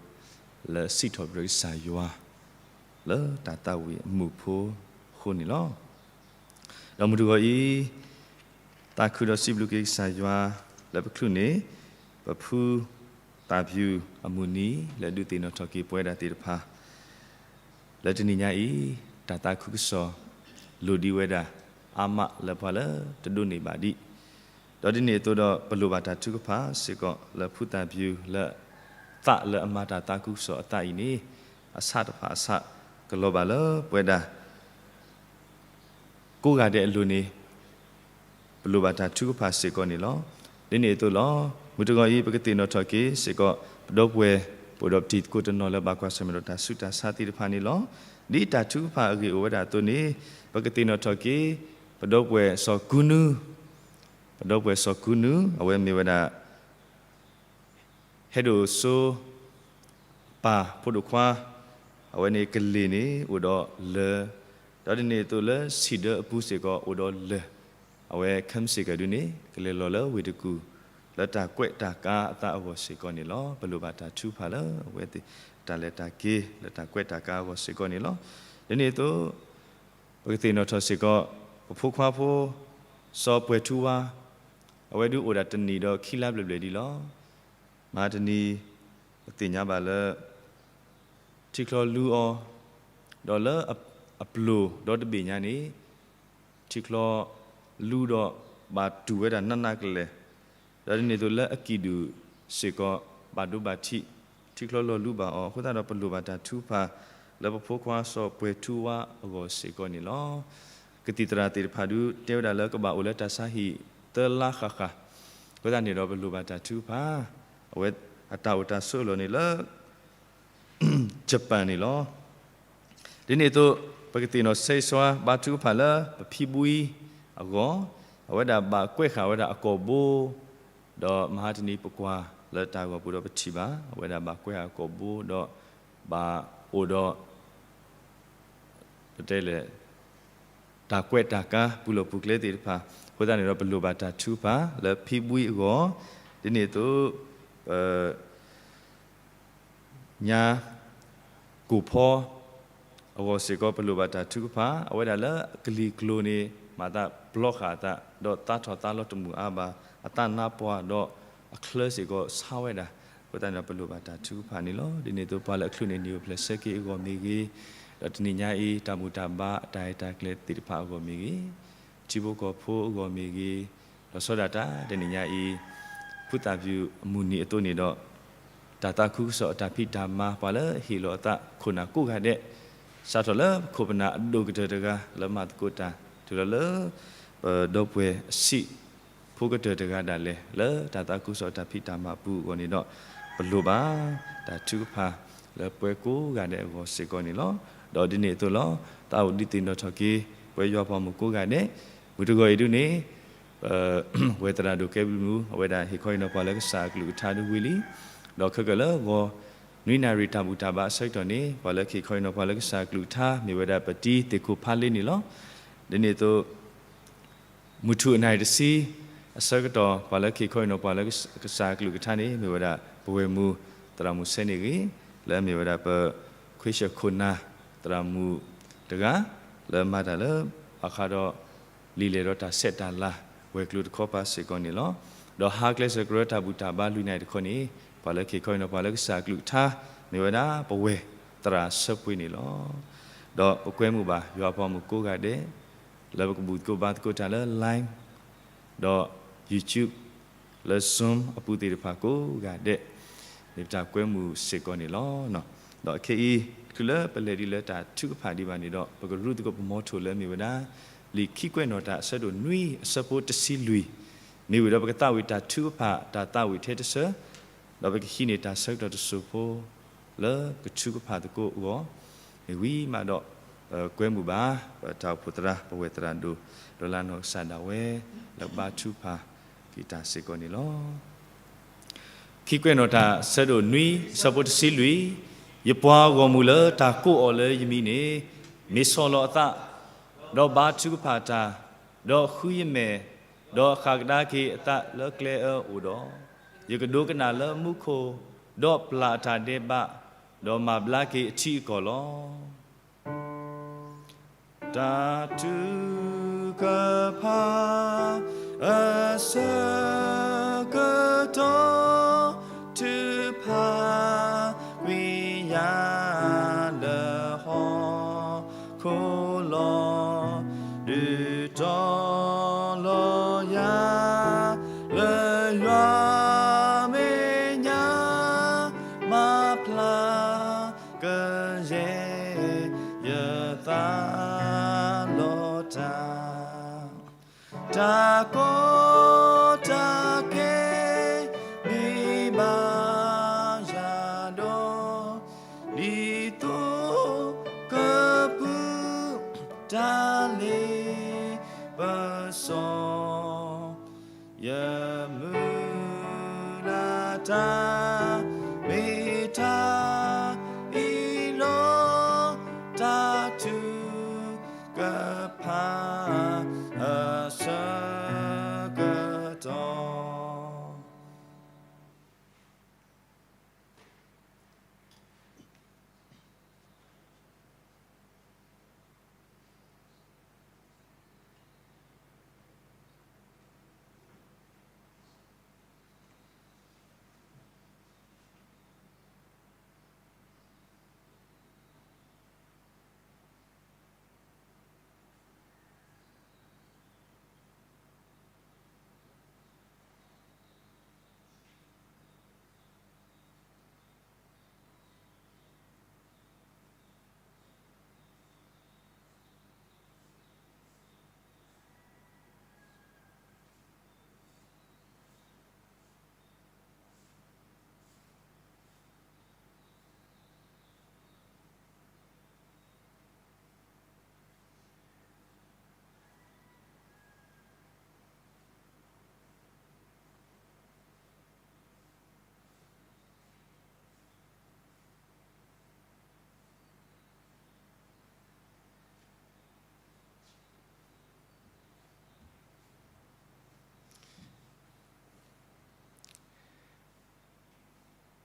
လၢစံးထီၣ်ပတြၢၤကစၢ်ယွၤ လၢတၢ်သးဝံၣ်အမူးဖိအဃိန့ၣ်လီၤ. ဒီးမုၢ်တဂီၤအံၤ သးခုဒီးစံးဘျုးက့ၤကစၢ်ယွၤ လၢပချုးန့ၣ် ပဖုသးပျူၤအမုၢ်နံၤ လၢဒုးသ့ၣ်နီၣ်ထီၣ်က့ၤပဝဲဒၣ်သ့ၣ်တဖၣ် လၢတနံၤညါအံၤ တၢ်သးခုကစီၣ် လိၣ်ဒံးဝဲဒၣ် အါမးလၢပှၤလၢတဒိးန့ၢ်ဘၣ်ဒံး, ဒီးဒ်န့ၣ်အသိးဒီး ပလိၣ်ဘၣ်တၢ်ထုကဖၣ်စ့ၢ်ကီးလၢဖုသးပျူၤလၢ သးလၢအမၤတၢ်သးခုကစီၣ်အသးအံၤန့ၣ် အဆးတဖၣ်အဆး ကလီၤဘၣ်လၢပဝဲဒၣ် ကိးဂၤဒဲးအလိၤန့ၣ် ပလိၣ်ဘၣ်တၢ်ထုကဖၣ်စ့ၢ်ကီးန့ၣ်လီၤ. ဒ်န့ၣ်အသိးလီၤ. မုၢ်တဂီၤအံၤ ပကသ့ၣ်နီၣ်ထီၣ်က့ၤစ့ၢ်ကီး ပဒီပုၢ်ဝဲၢ် ပအိၣ်ဒီးပတံၤသကိးတနီၤလၢဘၣ်ကွၢ်ဆၢၣ်မဲာ်ဒီးတၢ်ဆူးတၢ်ဆါသ့ၣ်တဖၣ်န့ၣ်လီၤ. ဒ်တၢ်ထုကဖၣ်အဂ့ၢ်အိၣ်ဝဲဒၣ်အသိးန့ၣ် ပကသ့ၣ်နီၣ်ထီၣ်က့ၤ ပဒီပုၢ်ဝဲၢ်စီၤကူနူ, ပဒီပုၢ်ဝဲၢ်စီၤကူနူ အဝဲမ့ၢ်ဝဲဒၣ် ဟဲဒိၣ်စိ ပၢ်ဖိဒိၣ်ခွါ အဝဲန့ၣ်ကလ့ၢ်န့ၣ်အိၣ်ဒီးလၢၢ်, ဒီးဒ်န့ၣ်အသိးလၢစံၣ်ဒၢအပူၤစ့ၢ်ကီးအိၣ်ဒီးလၢၢ်, အဝဲခဲမုၢ်ဆ့ၣ်ကီၢ်ဒုန့ၣ် ကလဲၤလီၤလၢဝ့ၢ်တကူၣ် လၢတၢ်ကွဲးတၢ်ကါအသးအဂီၢ်စ့ၢ်ကီးန့ၣ်လီၤ. ပလိၣ်ဘၣ်တၢ်ထုကဖၣ်လၢအဝဲသ့ၣ် တၢ်လဲၤတၢ်က့ၤ လၢတၢ်ကွဲးတၢ်ကါအဂီၢ်စ့ၢ်ကီးန့ၣ်လီၤ. ဒ်န့ၣ်အသိး ပကသ့ၣ်နီၣ်ထီၣ်စ့ၢ်ကီး ပဖိခွါဖိ စီၤပှဲၤထူဝါ အဝဲဒုးအိၣ်ဒၣ်တနံၣ်ဒီးခံလါဘျဲၣ်ဘျဲၣ်ဒံးလီၤ. မဟါတနံၤ ပသ့ၣ်ညါဘၣ်လၢ ထံချီလူအီၤ, ဒီးလၢအပျိၢ်ဒီတဘ့ၣ်ညါန့ၣ် ထံချီလူဒီးဘၣ်တူၢ်ဝဲဒၣ်နးနးကလဲာ်, ဒီးဒ်န့ၣ်အသိးလၢအကံၣ်ဒုၣ်စ့ၢ်ကီး ဘၣ်ဒိဘၣ်ထံး, ထံချီလီၤလူဘၣ်အီၤ, အဃိသတးဒီးပလိၣ်ဘၣ်တၢ်ထုကဖၣ် လၢပဖိခွါစီၤပှဲၤထူဝါအဂီၢ်စ့ၢ်ကီးန့ၣ်လီၤ. ကသံၣ်သရၣ်သ့ၣ်တဖၣ်ဒုးတဲဝဲဒၣ်လၢကဘၣ်အိၣ်လၢတၢ်ဆါဟံၣ်သၢလါဃၣ်ဃၣ်, အဃိသတးန့ၣ်ဒီးပလိၣ်ဘၣ်တၢ်ထုကဖၣ်, အဝဲအတၢ်အိၣ်တၢ်ဆိးအလီၢ်န့ၣ်လၢ Japan န့ၣ်လီၤ. ဒ်န့ၣ်အသိး ပကသ့ၣ်နီၣ်ဆၢဂ့ၤဆၢဝါ ဘါထုကဖၣ်လၢပဖံဘှံအဂီၢ်, အဝဲဒၣ်ဘၣ်ကွဲးဃာ်ဝဲဒၣ်အကိာ်ဘိ, ဒီးမဟါတနံၤပကွၢ်လၢတၢ်ဂီၤပူၤဒီးပထံၣ်ဘၣ်, အဝဲဒၣ်ဘၣ်ကွဲးဃာ်အကိာ်ဘိဒီး ဘၣ်အိၣ်ဒီး ပတဲလဲၣ် တၢ်ကွဲးတၢ်ကါပူၤလီၢ်ပူၤကျဲသ့ၣ်တဖၣ်, အဃိသတးန့ၣ်ဒီးပလိၣ်ဘၣ်တၢ်ထုကဖၣ်လၢဖံဘှံအဂီၢ်, ဒ်န့ၣ်အသိး ပ ညါ ကိၢ်ဖီ အဂီၢ်စ့ၢ်ကီး ပလိၣ်ဘၣ်တၢ်ထုကဖၣ်, အဝဲဒၣ်လၢအကလံၤကျိၤန့ၣ် မၤသးဘျီဃာ်အသး, ဒီးသါထီၣ်သါလီၤတမုာ်အါဘၣ်, အသးနါပှၢ်ဒီးအချၢစ့ၢ်ကီးဆါဝဲဒၣ်, အဃိသတးန့ၣ်ဒီးပလိၣ်ဘၣ်တၢ်ထုကဖၣ်န့ၣ်လီၤ. ဒ်န့ၣ်အသိးပှၤလၢအချုးန့ၢ်နံၣ်အိၣ်ဖျဲၣ်ဆၢက့ၤအဂီၢ်မ့ၢ်ဂ့ၤ, ဒီးတနံၤညါအံၤ တၢ်ဘူၣ်တၢ်ဘါအတၢ်ရဲၣ်တၢ်ကျဲၤသ့ၣ်တဖၣ်အဂီၢ်မ့ၢ်ဂ့ၤ, ထံဖိကီၢ်ဖိအဂီၢ်မ့ၢ်ဂ့ၤ, လီၤဆီဒၣ်တၢ်တနံၤညါအံၤ ဖုသၣ်ဖၠူၣ်အမုၢ်နံၤအသိးန့ၣ်ဒီး တၢ်သးခုကစီၣ်အတၢ်ဖံးတၢ်မၤ ပှၤလၢဟ့ၣ်လီၤအသးခိၣ်နၢ်ကိးဂၤဒဲး, စးထီၣ်လၢပခိၣ်ပနၢ်အဒိၣ်ကတၢၢ်တဂၤလၢမၤသကိးတၢ် တုၤလီၤလၢ ပဒီပုၢ်ဝဲၢ်အဆံးဖိကတၢၢ်တဂၤဒၣ်လဲာ် လၢတၢ်သးခုကစီၣ်အတၢ်ဖံးတၢ်မၤအပူၤအဂီၢ်န့ၣ်ဒီး ပလိၣ်ဘၣ်တၢ်ထုကဖၣ်လၢပှၤကိးဂၤဒဲးအဂီၢ်စ့ၢ်ကီးန့ၣ်လီၤ. ဒီးဒ်န့ၣ်အသိးလီၤ. သးအိၣ်ဒုးသ့ၣ်နီၣ်ထီၣ်က့ၤ ပဝဲယွၤပှၤမုၣ်ကိးဂၤဒဲး, မုၢ်တဂီၤအံၤဒုးန့ၣ် ပဝဲၢ်သရၣ်ဒိၣ်ကဲဘျုးမုၢ် အဝဲဒၣ်ဟ့ၣ်ခီဟ့ၣ်နီၤပှၤလၢကစၢ်အကလုၢ်ကထါဒုးဝံၤလံ, ဒီးခဲကၢၣ်လၢဂီၤနွံနၣ်ရံၣ်တၢ်ဘူၣ်တၢ်ဘါအဆၢကတီၢ်န့ၣ် ပှၤလၢကဟ့ၣ်ခီဟ့ၣ်နီၤပှၤလၢကစၢ်အကလုၢ်ကထါမ့ၢ်ဝဲဒၣ်ပတံၤသ့ၣ်ခိၣ်ဖးလ့န့ၣ်လီၤ. ဒ်န့ၣ်အသိး မုၢ်ထူၣ်အနၣ်ရံၣ်တဆံအဆၢကတီၢ် ပှၤလၢကဟ့ၣ်ခီဟ့ၣ်နီၤပှၤလၢကစၢ်အကလုၢ်ကထါန့ၣ် မ့ၢ်ဝဲဒၣ်ပဝဲၢ်မုၢ်သရၣ်မုၣ်စဲန့ၣ်ဂ့ၤ, လၢအမ့ၢ်ဝဲဒၣ်ပခွ့ၡၢၣ်ခိၣ်နၢ်သရၣ်မုၣ်တဂၤ လၢမၤတၢ်လၢ ဘၣ်ဃးဒီး လံာ်လဲၢ်ဒီးတၢ်ဆဲးတၢ်လၤ ဝဲၤကျိၤတခီပၤစ့ၢ်ကီးန့ၣ်လီၤ. ဒီးဟါကျဲစၢၤကရၢတၢ်ဘူၣ်တၢ်ဘါလွံၢ်နၣ်ရံၣ်တခီန့ၣ် ပှၤလၢကဟ့ၣ်ခီဟ့ၣ်နီၤပှၤလၢကစၢ်အကလုၢ်ကထါ မ့ၢ်ဝဲဒၣ်ပဝဲၢ်သရၣ်ဆၢပှ့ၤန့ၣ်လီၤ. ဒီးပကွဲမုာ်ဘၣ်ယွၤပှၤမုၣ်ကိးဂၤဒဲး လၢပကဘူၣ်သကိးဘါသကိးတၢ်လၢ live ဒီး YouTube လၢ Zoom အပူၤသ့ၣ်တဖၣ်ကိးဂၤဒဲး မ့ၢ်ပတၢ်ကွဲမုာ်စ့ၢ်ကီးန့ၣ်လီၤ. ဒီးခဲအံၤ တချုးလၢပလဲၤဒ်လၢတၢ်ထုကဖၣ်ဒံးဘၣ်န့ၣ်ဒီး ပကရူၢ်သကိးပမီထိၣ်လၢမ့ၢ်ဝဲဒၣ် လံာ်ခံကွဲးနီၣ်တၢ်အဆၢဒိၣ်နွံအဆၢဖိတဆံလွံၢ်, မ့ၢ်ဝံၤဒီးပကသးဝံၣ်တၢ်ထုကဖၣ်တၢ်သးဝံၣ်ထဲတဆၢ, ဒီးပကဟံးန့ၢ်တၢ်ဆၢကတီၢ်တစိၢ်ဖိ လၢပကထုကဖၣ်သကိးအဂီၢ်, မ့ၢ်ဝံၤမးဒီး ပကွဲမုာ်ဘၣ် ပတၢ်အိၣ်ဖှိၣ်သရၣ် ပဝဲၢ်သရၣ်ဒိၣ် ဒီးလၢနီၢ်ကစၢ်ဒၣ်ဝဲ လၢဘါထုကဖၣ်က့ၤတၢ်စ့ၢ်ကီးန့ၣ်လီၤ. ခံကွဲးနီၣ်တၢ်ဆၢဒိၣ်နွံ အဆၢဖိတဆံလွံၢ်, ယပှၤဂီၢ်မုၢ်လၢတၢ်ကိးအီၤလၢယမံၤန့ၣ် မ့ၢ်ဆီၣ်လီၤအသး, ဒီးဘါထုကဖၣ်တၢ်, ဒီးဃုယမဲာ်, ဒီးဃၣ်ကဒါက့ၤအသးလၢကျဲအၢအိၣ်ဒီး, ယကဒိကနၣ်လၢမူခိၣ်, ဒီးပျၢ်အတၢ်ဒဲးဘး, ဒီးမၤဘျါက့ၤအထံအကီၢ်လီၤ. တၢ်ထုကဖၣ်အဆၢကတီၢ် ထုကဖၣ် ဝံယၢလၢဟီၣ်ခိၣ်လီၤ, ဒုးတီၤလီၤယၤ လၢယွၤမဲာ်ညါ မၤဖျါ ကယဲၢ် ယသးလီၤတၢ်, တၢ်ကီတၢ်ခဲ မ့ၢ်ဘၣ်ယၤဒီး, ဒ်သိးကပူၤ တၢ်လ့ပစီ ယမုၢ်လၢ်တၢ် မ့ၢ်တၢ်အံၤလီၤ, တၢ်ထုကဖၣ်အဆၢကတီၢ်.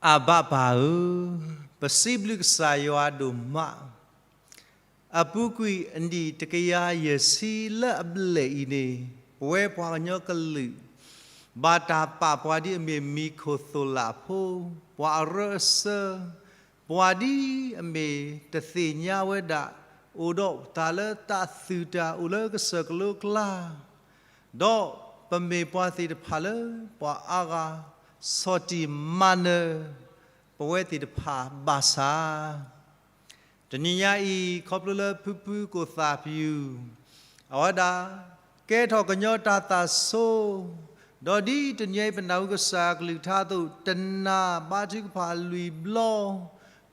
အဘၣ်ပၢ်ဧၢ, ပစံးဘျုးကစၢ်ယွၤဒိၣ်မး, အပူၤကွံာ်အနံၣ်တကယၤယဲၢ်ဆံလၢအဘျဲၣ်အံၤန့ၣ်, ပဝဲပှၤကညီကလုာ် ဘၣ်တၢ်ပာ်ပှၤဒ်အမ့ၢ်မံၤခိၣ်သိၣ်လးဖိ, ပှၤအရၢအစၢ, ပှၤဒ်အမ့ၢ်တသ့ၣ်ညါဝဲဒၣ် အိၣ်ဒီးတၢ်လၢတၢ်သုးတၢ်အိၣ်လၢကစၢၢ်ကလိကျါ ဒီးပမ့ၢ်ပှၤသ့ၣ်တဖၣ်လၢ ပှၤအါဂၤ ဆီၣ်တံၢ်မၤနၢၤ ပဝဲသ့ၣ်တဖၣ်ဘၣ်ဆၣ်, တနံၤညါအံၤ ခီဖျိလၢဖုဖုကိၣ်သၣ်ပျူၤ အဝဲဒၣ် ကဲထီၣ်ကညီတၢ်သးဆိ, ဒီးဒ်တနံၤအံၤပနၢ်ဟူကစၢ်ယွၤကလုၢ်ကထါအသိး တနၤဘါထုကဖၣ်လွံၢ်ဘျီ,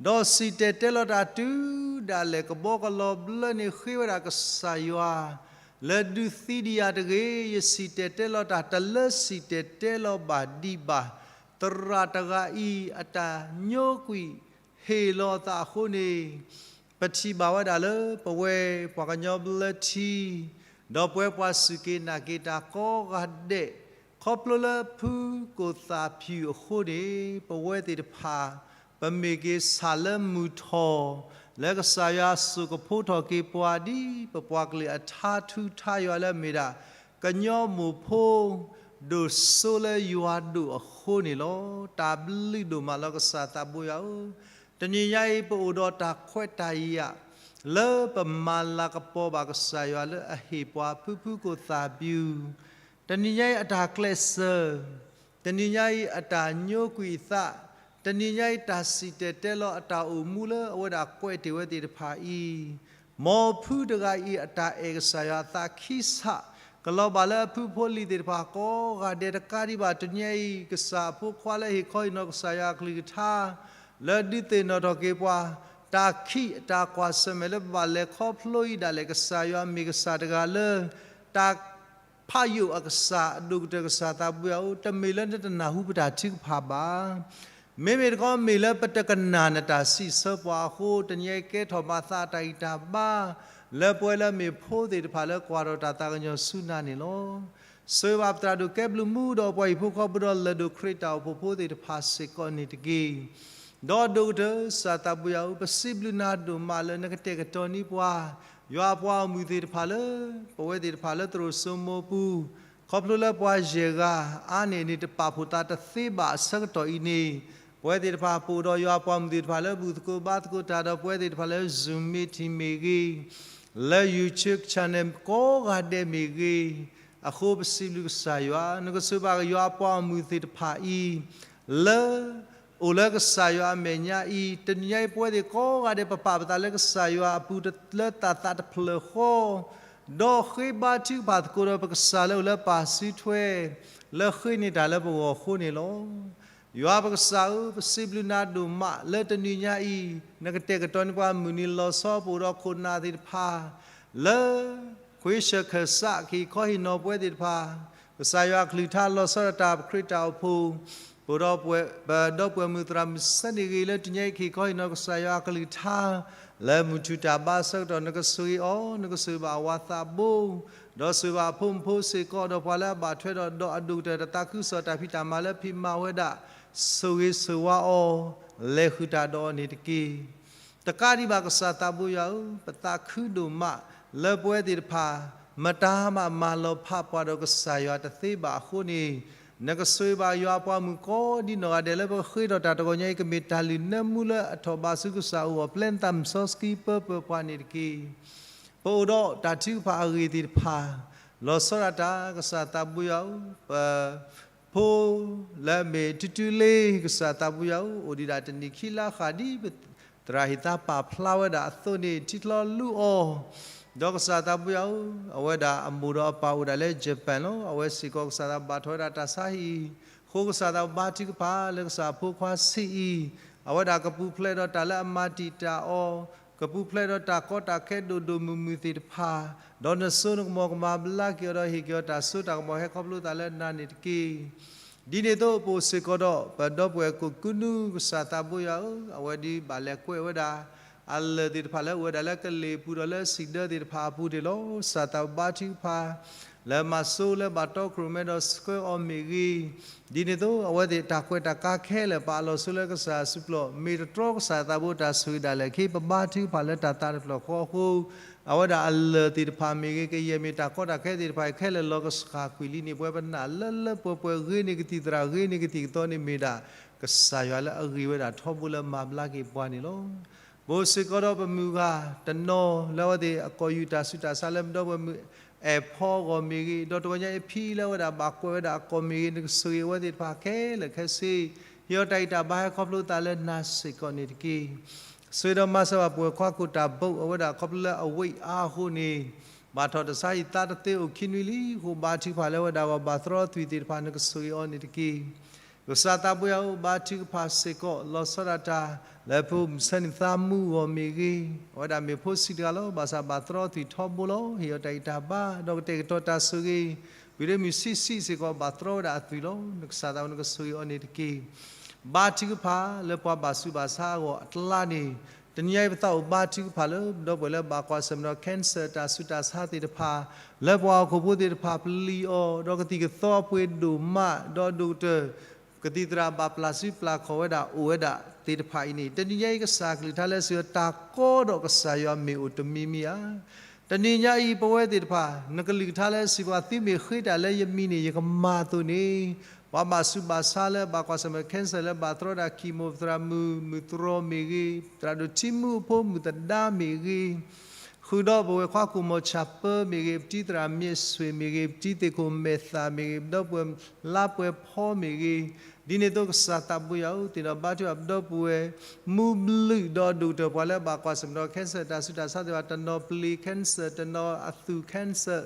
ဒီးစံၣ်တဲၤတဲလီၤတၢ်တုၤဒၣ်လဲာ် ကဘီကလီၤဘျၢန့ၣ် ဃ့ဝဲဒၣ်ကစၢ်ယွၤ လၢဒုးသံဒံးယၤတဂ့ၤ, ယစံၣ်တဲၤတဲလီၤတၢ်တလၢစံၣ်တဲၤတဲလီၤဘၣ်ဒံးဘၣ်, သရၣ်တဂၤအံၤအတၢ်ညိကွံာ်ဟ့ၣ်လီၤအသးအဃိန့ၣ်, ပထံၣ်ဘၣ်ဝဲဒၣ်လၢပဝဲပှၤကညီဘျၢထံ, ဒီးပဝဲပှၤစူၢ်က့ၤနာ်က့ၤတၢ်ကိးဂၤဒဲး, ခီဖျိလၢဖုကိၣ်သၣ်ပျူၤအဃိန့ၣ်, ပဝဲသ့ၣ်တဖၣ် ပမ့ၢ်က့ၤဆၣ်လၢမုၢ်ထီၣ် လၢကစၢ်ယွၤစိာ်ကဖိထီၣ်က့ၤပှၤဒ်ပပှၤကလုာ်အထါထူထါယွၤလၢအမ့ၢ်ဒၣ် ကညီမိၢ်ဖိ ဒိၣ်စိလၢယွၤဒိၣ်အဃိန့ၣ်လီၤ. တၢ်ဘျုးဒိၣ်မးလီၤကစၢ်သးဘိယွၤဧၢ, တနံၤညါအံၤပအိၣ်ဒီးတၢ်ခွဲးတၢ်ယာ် လၢပမၤလၤကပီၤဘၣ်ကစၢ်ယွၤလၢအဟ့ၣ်ပှၤဖုဖုကိၣ်သၣ်ပျူၤ, တနံၤညါအံၤအတၢ်ကျဲးစၢး, တနံၤညါအံၤအတၢ်ညိကွံာ်အသး, တနံၤညါအံၤတၢ်စံၣ်တဲၤတဲလီၤအတၢ်အိၣ်မူလၢအဝဲဒၣ်ကွဲးတ့ၢ်ဝဲသ့ၣ်တဖၣ်အံၤ, မ်ဖုတဂၤအံၤအတၢ်အဲၣ်ကစၢ်ယွၤအသးခံဆး, ကလီၤဘၣ်လၢအဖုဖိလံၤသ့ၣ်တဖၣ်ကိးဂၤဒဲးတကးဒံးဘၣ် တနံၤညါအံၤ ကစၢ်အဖိခွါလၢဟ့ၣ်ခီဟ့ၣ်နီၤကစၢ်ယွၤအကလုၢ်ကထါ လၢဒုးသ့ၣ်နီၣ်ထီၣ်က့ၤပှၤ, တၢ်ခံးအတၢ်ကွၢ်ဆၢၣ်မဲာ်လၢပဘၣ်လဲၤခီဖျိအံၤဒၣ်လဲာ် ကစၢ်ယွၤမ့ၢ်ကစၢ်တဂၤလၢ တၢ် ဖးယိာ်အကစၢ် အဒိၣ်ကတၢၢ်ကစၢ်သးဘိယွၤဧၢ, တမ့ၢ်လၢနတနၢ်ဟူပတၢ်ထုကဖၣ်ဘၣ်. မ့မ့ၢ်တခီမ့ၢ်လၢပတကနၣ်နတၢ်စံးဆၢပှၤအဃိ တနံၤအံၤကဲထီၣ်မၤသးတၢ်ဂံၢ်တၢ်ဘါ လၢပဝဲလၢမ့ၢ်ဖိသ့ၣ်တဖၣ်လၢကွၢ်ထီၣ်တၢ်သးကညီၤဆူနၤန့ၣ်လီၤ. ဆိၣ်ဂ့ၤဘၣ်ပသရၣ်ဒိၣ်ကရ့တၢ်အိၣ်ဖှိၣ်ဖိသ့ၣ်တဖၣ်စ့ၢ်ကီးန့ၣ်တက့ၢ်. ဒီးဒိၣ်ကတၢၢ်ကစၢ်သးဘိယွၤဧၢ, ပစံးဘျုးနၤဒိၣ်မးလၢနကတဲာ်ကတီၤန့ၢ်ပှၤ ယွၤအပှၤဂီၢ်မုၢ်သ့ၣ်တဖၣ်လၢ ပဝဲသ့ၣ်တဖၣ်လၢသရိာ်စိမိးပူၤ, ခီဖျိလၢပှၤယဲၢ်ဂၤအါန့ၢ်န့ၣ် တပာ်ဖှိၣ်သးတသ့ဘၣ်အဆၢကတီၢ်အံၤန့ၣ်, ပဝဲသ့ၣ်တဖၣ်ပအိၣ်ဒီးယွၤအပှၤဂီၢ်မုၢ်သ့ၣ်တဖၣ်လၢဘူၣ်သကိးဘါသကိးတၢ်ဒီး ပဝဲသ့ၣ်တဖၣ်လၢ Zoom meeting မ့ၢ်ဂ့ၤ, လၢ YouTube channel ကိးဂၤဒဲးမ့ၢ်ဂ့ၤ, အဃိပစံးဘျုးကစၢ်ယွၤ, နကဆိၣ်ဂ့ၤဘၣ်ယွၤအပှၤဂီၢ်မုၢ်သ့ၣ်တဖၣ်အံၤ လၢ အိၣ်လၢကစၢ်ယွၤအမဲာ်ညါအံၤ, တနံၤညါအံၤပဝဲသ့ၣ်ကိးဂၤဒဲး ပပာ်ပသးလၢကစၢ်ယွၤအပူၤလၢသးသးတဖျၢၣ်ဃီ, ဒီးဃ့ဘါထုကဖၣ်သကိးဒီးပကစၢ်လၢအိၣ်လၢပၢ်စုထွဲ လၢဃ့န့ၢ်တၢ်လၢပဂီၢ်အဃိန့ၣ်လီၤ. ယွၤပကစၢ်ဧၢ, ပစံးဘျုးနၤဒိၣ်မးလၢတနံၤညါအံၤ နကတဲာ်ကတီၤန့ၢ်ပှၤမုၢ်နံၤလီၤဆီ ပအိၣ်ဒီးခိၣ်နၢ်သ့ၣ်တဖၣ် လၢ ခွ့ဆၢၣ်ခၢၣ်စး ကဟ့ၣ်ခီဟ့ၣ်နီၤပဝဲသ့ၣ်တဖၣ်, ကစၢ်ယွၤအကလုၢ်ကထါလီၤဆီဒၣ်တၢ် ပခရံာ်တၢ်အိၣ်ဖှိၣ်, ပအိၣ်ဒီးပ ပဒီပုၢ်ဝဲၢ်မုၣ်သရၣ်မုၣ်စဲန့ၣ်ဂ့ၤ လၢတနံၤညါအံၤကဟ့ၣ်ခီဟ့ၣ်နီၤကစၢ်ယွၤအကလုၢ်ကထါ လၢမုၢ်ထူၣ်တၢ်ဘါအဆၢကတီၢ် နကဆိၣ်ဂ့ၤအီၤ, နကဆိၣ်ဂ့ၤဘၣ်အဝၤသးဘိ, ဒီးဆိၣ်ဂ့ၤဘၣ်အဖိမုၣ်ဖိစ့ၢ်ကီး ဒီးပှၤလၢအဘၣ်ထွဲဒီး ဒီးအဒိၣ်ကတၢၢ်တၢ်သးခုကစီၣ်တၢ်ဖံးတၢ်မၤလၢဖံးမၤဝဲဒၣ်, ဆိၣ်ဂ့ၤဆိၣ်ဝါအီၤ, လဲၤဃုာ်တၢ်ဒီးအီၤန့ၣ်တက့ၢ်. တကးဒံးဘၣ်ကစၢ်သးဘိယွၤဧၢ, ပသးခုဒိၣ်မး လၢပဝဲသ့ၣ်တဖၣ် မတၤမၤမၤလီၤဖးပှၤဒီးကစၢ်ယွၤတသ့ဘၣ်အဃိန့ၣ်, နကဆိၣ်ဂ့ၤဘၣ်ယွၤအပှၤမုၣ်ကိးဒ်နီၢ်ဂၤဒဲးလၢပဃ့ထီၣ်တၢ်တဂီၤညါအံၤ ကမ့ၢ်တၢ်လုၢ်နၢမူလၢအထီၣ်ဘးဆူကစၢ်အအိၣ်အီၤ ပျဲနသးမုၢ်စီဆှံပၢပၢၢ်ပှၤန့ၣ်တက့ၢ်. ပအိၣ်ဒီးတၢ်ထုကဖၣ်အဂ့ၢ်သ့ၣ်တဖၣ်, လီၤဆီဒၣ်တၢ်ကစၢ်သးဘိယွၤဧၢ, ပ ဖိလၢအမ့ၢ် ထူထူလ့ ကစၢ်သးဘိယွၤဧၢ, အိၣ်ဒံးဒၣ်တနံၣ်ခံလါဃၣ်ဒ်ပသရၣ်ဟ့ၣ်သးပာ်ဖျါဝဲဒၣ်အသိးန့ၣ် ထံချီလူအီၤ, ဒီးကစၢ်သးဘိယွၤဧၢ, အဝဲဒၣ်အမိၢ်ဒီးအပၢ်အိၣ်ဒၣ်လၢ Japan လီၤ. အဝဲစ့ၢ်ကီးကစၢ်သးဘၣ်ထွဲဝဲဒၣ်တၢ်ဆါဟံၣ်အံၤ, အဃိကစၢ်သးဘါထုကဖၣ်လၢကစၢ်အဖိခွါဆံးအံၤ, အဝဲဒၣ်ကပူၤဖျဲးဒီးတၢ်လၢအမၤတံာ်တာ်အီၤ, ကပူၤဖျဲးဒီးတၢ်ကီတၢ်ခဲဒိၣ်ဒိၣ်မုၢ်မုၢ်သ့ၣ်တဖၣ်, ဒီးနစိနကမီၤကမၤဘျါက့ၤအီၤဒီးဟ့ၣ်က့ၤအီၤတၢ်စိတၢ်ကမီၤဟဲခီဖျိသးလၢနၤန့ၣ်တက့ၢ်. ဒ်န့ၣ်အသိးပအိၣ်စ့ၢ်ကီးဒီး ပဒီပုၢ်ဝဲၢ်ကိၣ်ကုနူကစၢ်သးဘိယွၤဧၢ, အဝဲဒ်ဘၣ်လဲၤကွဲးဝဲဒၣ် အလၢၢ်သ့ၣ်တဖၣ်လၢအိၣ်ဝဲဒၣ်လၢကလ့ၢ်ပူၤဒီးလၢစံၣ်ဒၢသ့ၣ်တဖၣ်အပူၤန့ၣ်လီၤ. ကစၢ်သးဘါထုကဖၣ် လၢမၤစိလၢဘၣ်တီခိၣ်ရိၣ်မဲဒီးဆှၢအီၤမ့ၢ်ဂ့ၤ, ဒ်န့ၣ်အသိး အဝဲသ့ၣ်တၢ်ကွဲးတၢ်ကါခဲလၢာ် ပာ်အလီၢ်ဆိလၢကစၢ်စုပူၤလီၤ. မ့ၢ်တတြီကစၢ်သးဘိတၢ်ဆိၣ်ဂ့ၤဒၣ်လဲာ် ခ့ပဘါထုကဖၣ်လၢတၢ်သးတဖျၢၣ်ဃီအဃိ, အဝဲဒၣ်အလၢၢ်သ့ၣ်တဖၣ်မ့ၢ်ဂ့ၤ, ကယဲၢ်မ့ၢ်တၢ်ကီတၢ်ခဲသ့ၣ်တဖၣ်အံၤခဲလၢာ်လီၤကဆှၣ်ကွံာ်လံန့ၣ် ပဝဲပနာ်လၢလၢပှဲၤပှဲၤ ဂ့ၤန့ၢ်ကသံၣ်သရၣ်ဂ့ၤန့ၢ်ကသံၣ်ကသီန့ၣ်မ့ၢ်ဒၣ် ကစၢ်ယွၤလၢအဂ့ၤဝဲဒၣ်ထီဘိလၢမၤဘျါက့ၤပှၤန့ၣ်လီၤ. ပအိၣ်စ့ၢ်ကီးဒီးပမုၢ်ဂၤတနီၤလၢအဝဲသ့ၣ်အကိာ်ယူၢ်တၢ်ဆူးတၢ်ဆါလၢပဒီပုၢ်ဝဲၢ်မုၣ် အဲၣ်ဖီအဂီၢ်မ့ၢ်ဂ့ၤ, ဒီးတဂီၤညါအံၤဖံလၢအဝဲဒၣ်ဘၣ်ကွဲးဝဲဒၣ်အကိာ်မ့ၢ်ဂ့ၤ, နကဆိၣ်ဂ့ၤအဝဲသ့ၣ်တဖၣ်ခဲလၢာ်ခဲဆ့, ဟ့ၣ်အီၤတၢ်ဂံၢ်တၢ်ဘါဟဲခီဖျိသးလၢနၤစ့ၢ်ကီးန့ၣ်တက့ၢ်. ဆိၣ်ဂ့ၤဒီးမၤစၢၤဘၣ်ပဝဲၢ်ခွါခိၣ်တၢ်ဘိးအဝဲဒၣ်ခီဖျိလၢအဝ့ၢ်အါအဃိန့ၣ်, ဘၣ်ထီၣ်တဆါအံၤသးတသ့အိၣ်ခံနွံလံအဃိ ဘါထုကဖၣ်လၢအဝဲဒၣ်အဂီၢ် ဘၣ်သရီအသွံၣ်သ့ၣ်တဖၣ် နကဆိၣ်ဂ့ၤအီၤန့ၣ်တက့ၢ်. ကစၢ်သးဘိယွၤဧၢ, ဘါထုကဖၣ်စ့ၢ်ကီး လီၤဆီဒၣ်တၢ် လၢဖိမုၣ်ဆၢန့ၣ်သးမူအဂီၢ်မ့ၢ်ဂ့ၤ, အဝဲဒၣ်မ့ၢ်ဖိဆံးတဂၤလီၤ. ဘၣ်ဆၣ်ဘၣ်သရီသွံၣ်ထီဘိလီၤ. ဟ့ၣ်အီၤတၢ်ဂံၢ်တၢ်ဘါ ဒီးကတဲာ်ကတီၤတၢ်ဆိၣ်ဂ့ၤ, ပှၤဒီမုၢ်ဆံးဆံးစ့ၢ်ကီး ဘၣ်သရီဝဲဒၣ်အသွံၣ်လီၤ. နကစၢ်သးဘိ နကဆိၣ်ဂ့ၤအီၤန့ၣ်တက့ၢ်. ဘါထုကဖၣ်လၢပှၤဘၣ်ဆူးဘၣ်ဆါအဂီၢ်အကျါန့ၣ်, တနံၤညါအံၤပသးအိၣ်ဘါထုကဖၣ်လၢ ပဒီပုၢ်ဝဲၢ်လၢဘၣ်ကွၢ်ဆၢၣ်မဲာ်ဒီး cancer တၢ်ဆူးတၢ်ဆါသ့ၣ်တဖၣ်, လၢပှၤဟီၣ်ခိၣ်ဖိသ့ၣ်တဖၣ်ပျံၤအီၤ, ဒီးကသံၣ်ကသီအပှ့ၤဒိၣ်မး, ဒီးဒိၣ်ကတၢၢ် ကသံၣ်သရၣ်ဘၣ်ပျၢ်စုပျၢ်ခီၣ်ဝဲဒၣ်အိၣ်ဝဲဒၣ်သ့ၣ်တဖၣ်အံၤန့ၣ်, တနံၤညါအံၤကစၢ်ကလုၢ်ကထါလၢစံးဝဲ တၢ်ကီဒီးကစၢ်ယွၤမ့ၢ်အိၣ်တမံၤမံၤဧါ. တနံၤညါအံၤပဝဲသ့ၣ်တဖၣ် နကလုၢ်ကထါလၢစံးပှၤ သုမ့ၢ်ဃ့တၢ်လၢယမံၤန့ၣ် ယကမၤအသိးန့ၣ်, ပှၤဘၣ်ဆူးဘၣ်ဆါလၢဘၣ်ကွၢ်ဆၢၣ်မဲာ် cancer လၢဘၣ်သရီဒၣ် chemo သရၣ်မုၣ် မုၢ်သရီမ့ၢ်ဂ့ၤ, သရၣ်ဒိၣ်ထံမူအဖိမုၣ်သဒါမ့ၢ်ဂ့ၤ, ဃုာ်ဒီးပဝဲၢ်ခွါခိၣ်မီၤဆၣ်ပၢမ့ၢ်ဂ့ၤ, ပတံၤသရၣ်မ့ၢ်ဆွ့ၣ်မ့ၢ်ဂ့ၤ, ပတံၤသ့ၣ်ခိၣ်မဲာ်သၣ်မ့ၢ်ဂ့ၤ, ပဒီပုၢ်ဝဲၢ်လါပှဲၤဖီမ့ၢ်ဂ့ၤ, ဒ်န့ၣ်အသိးကစၢ်သးဘိယွၤဧၢ, သ့ၣ်နီၣ်ဘါထုကဖၣ်ပဒီပုၢ်ဝဲၢ် မူဘျုးဒီးဒိၣ်ကတၢၢ်ပှၤလၢဘၣ်ကွၢ်ဆၢၣ်မဲာ်ဒီး cancer တၢ်ဆူးတၢ်ဆါသ့ၣ်တဖၣ်, တနီၤပျံၤ cancer, တနီၤအသူၣ် cancer,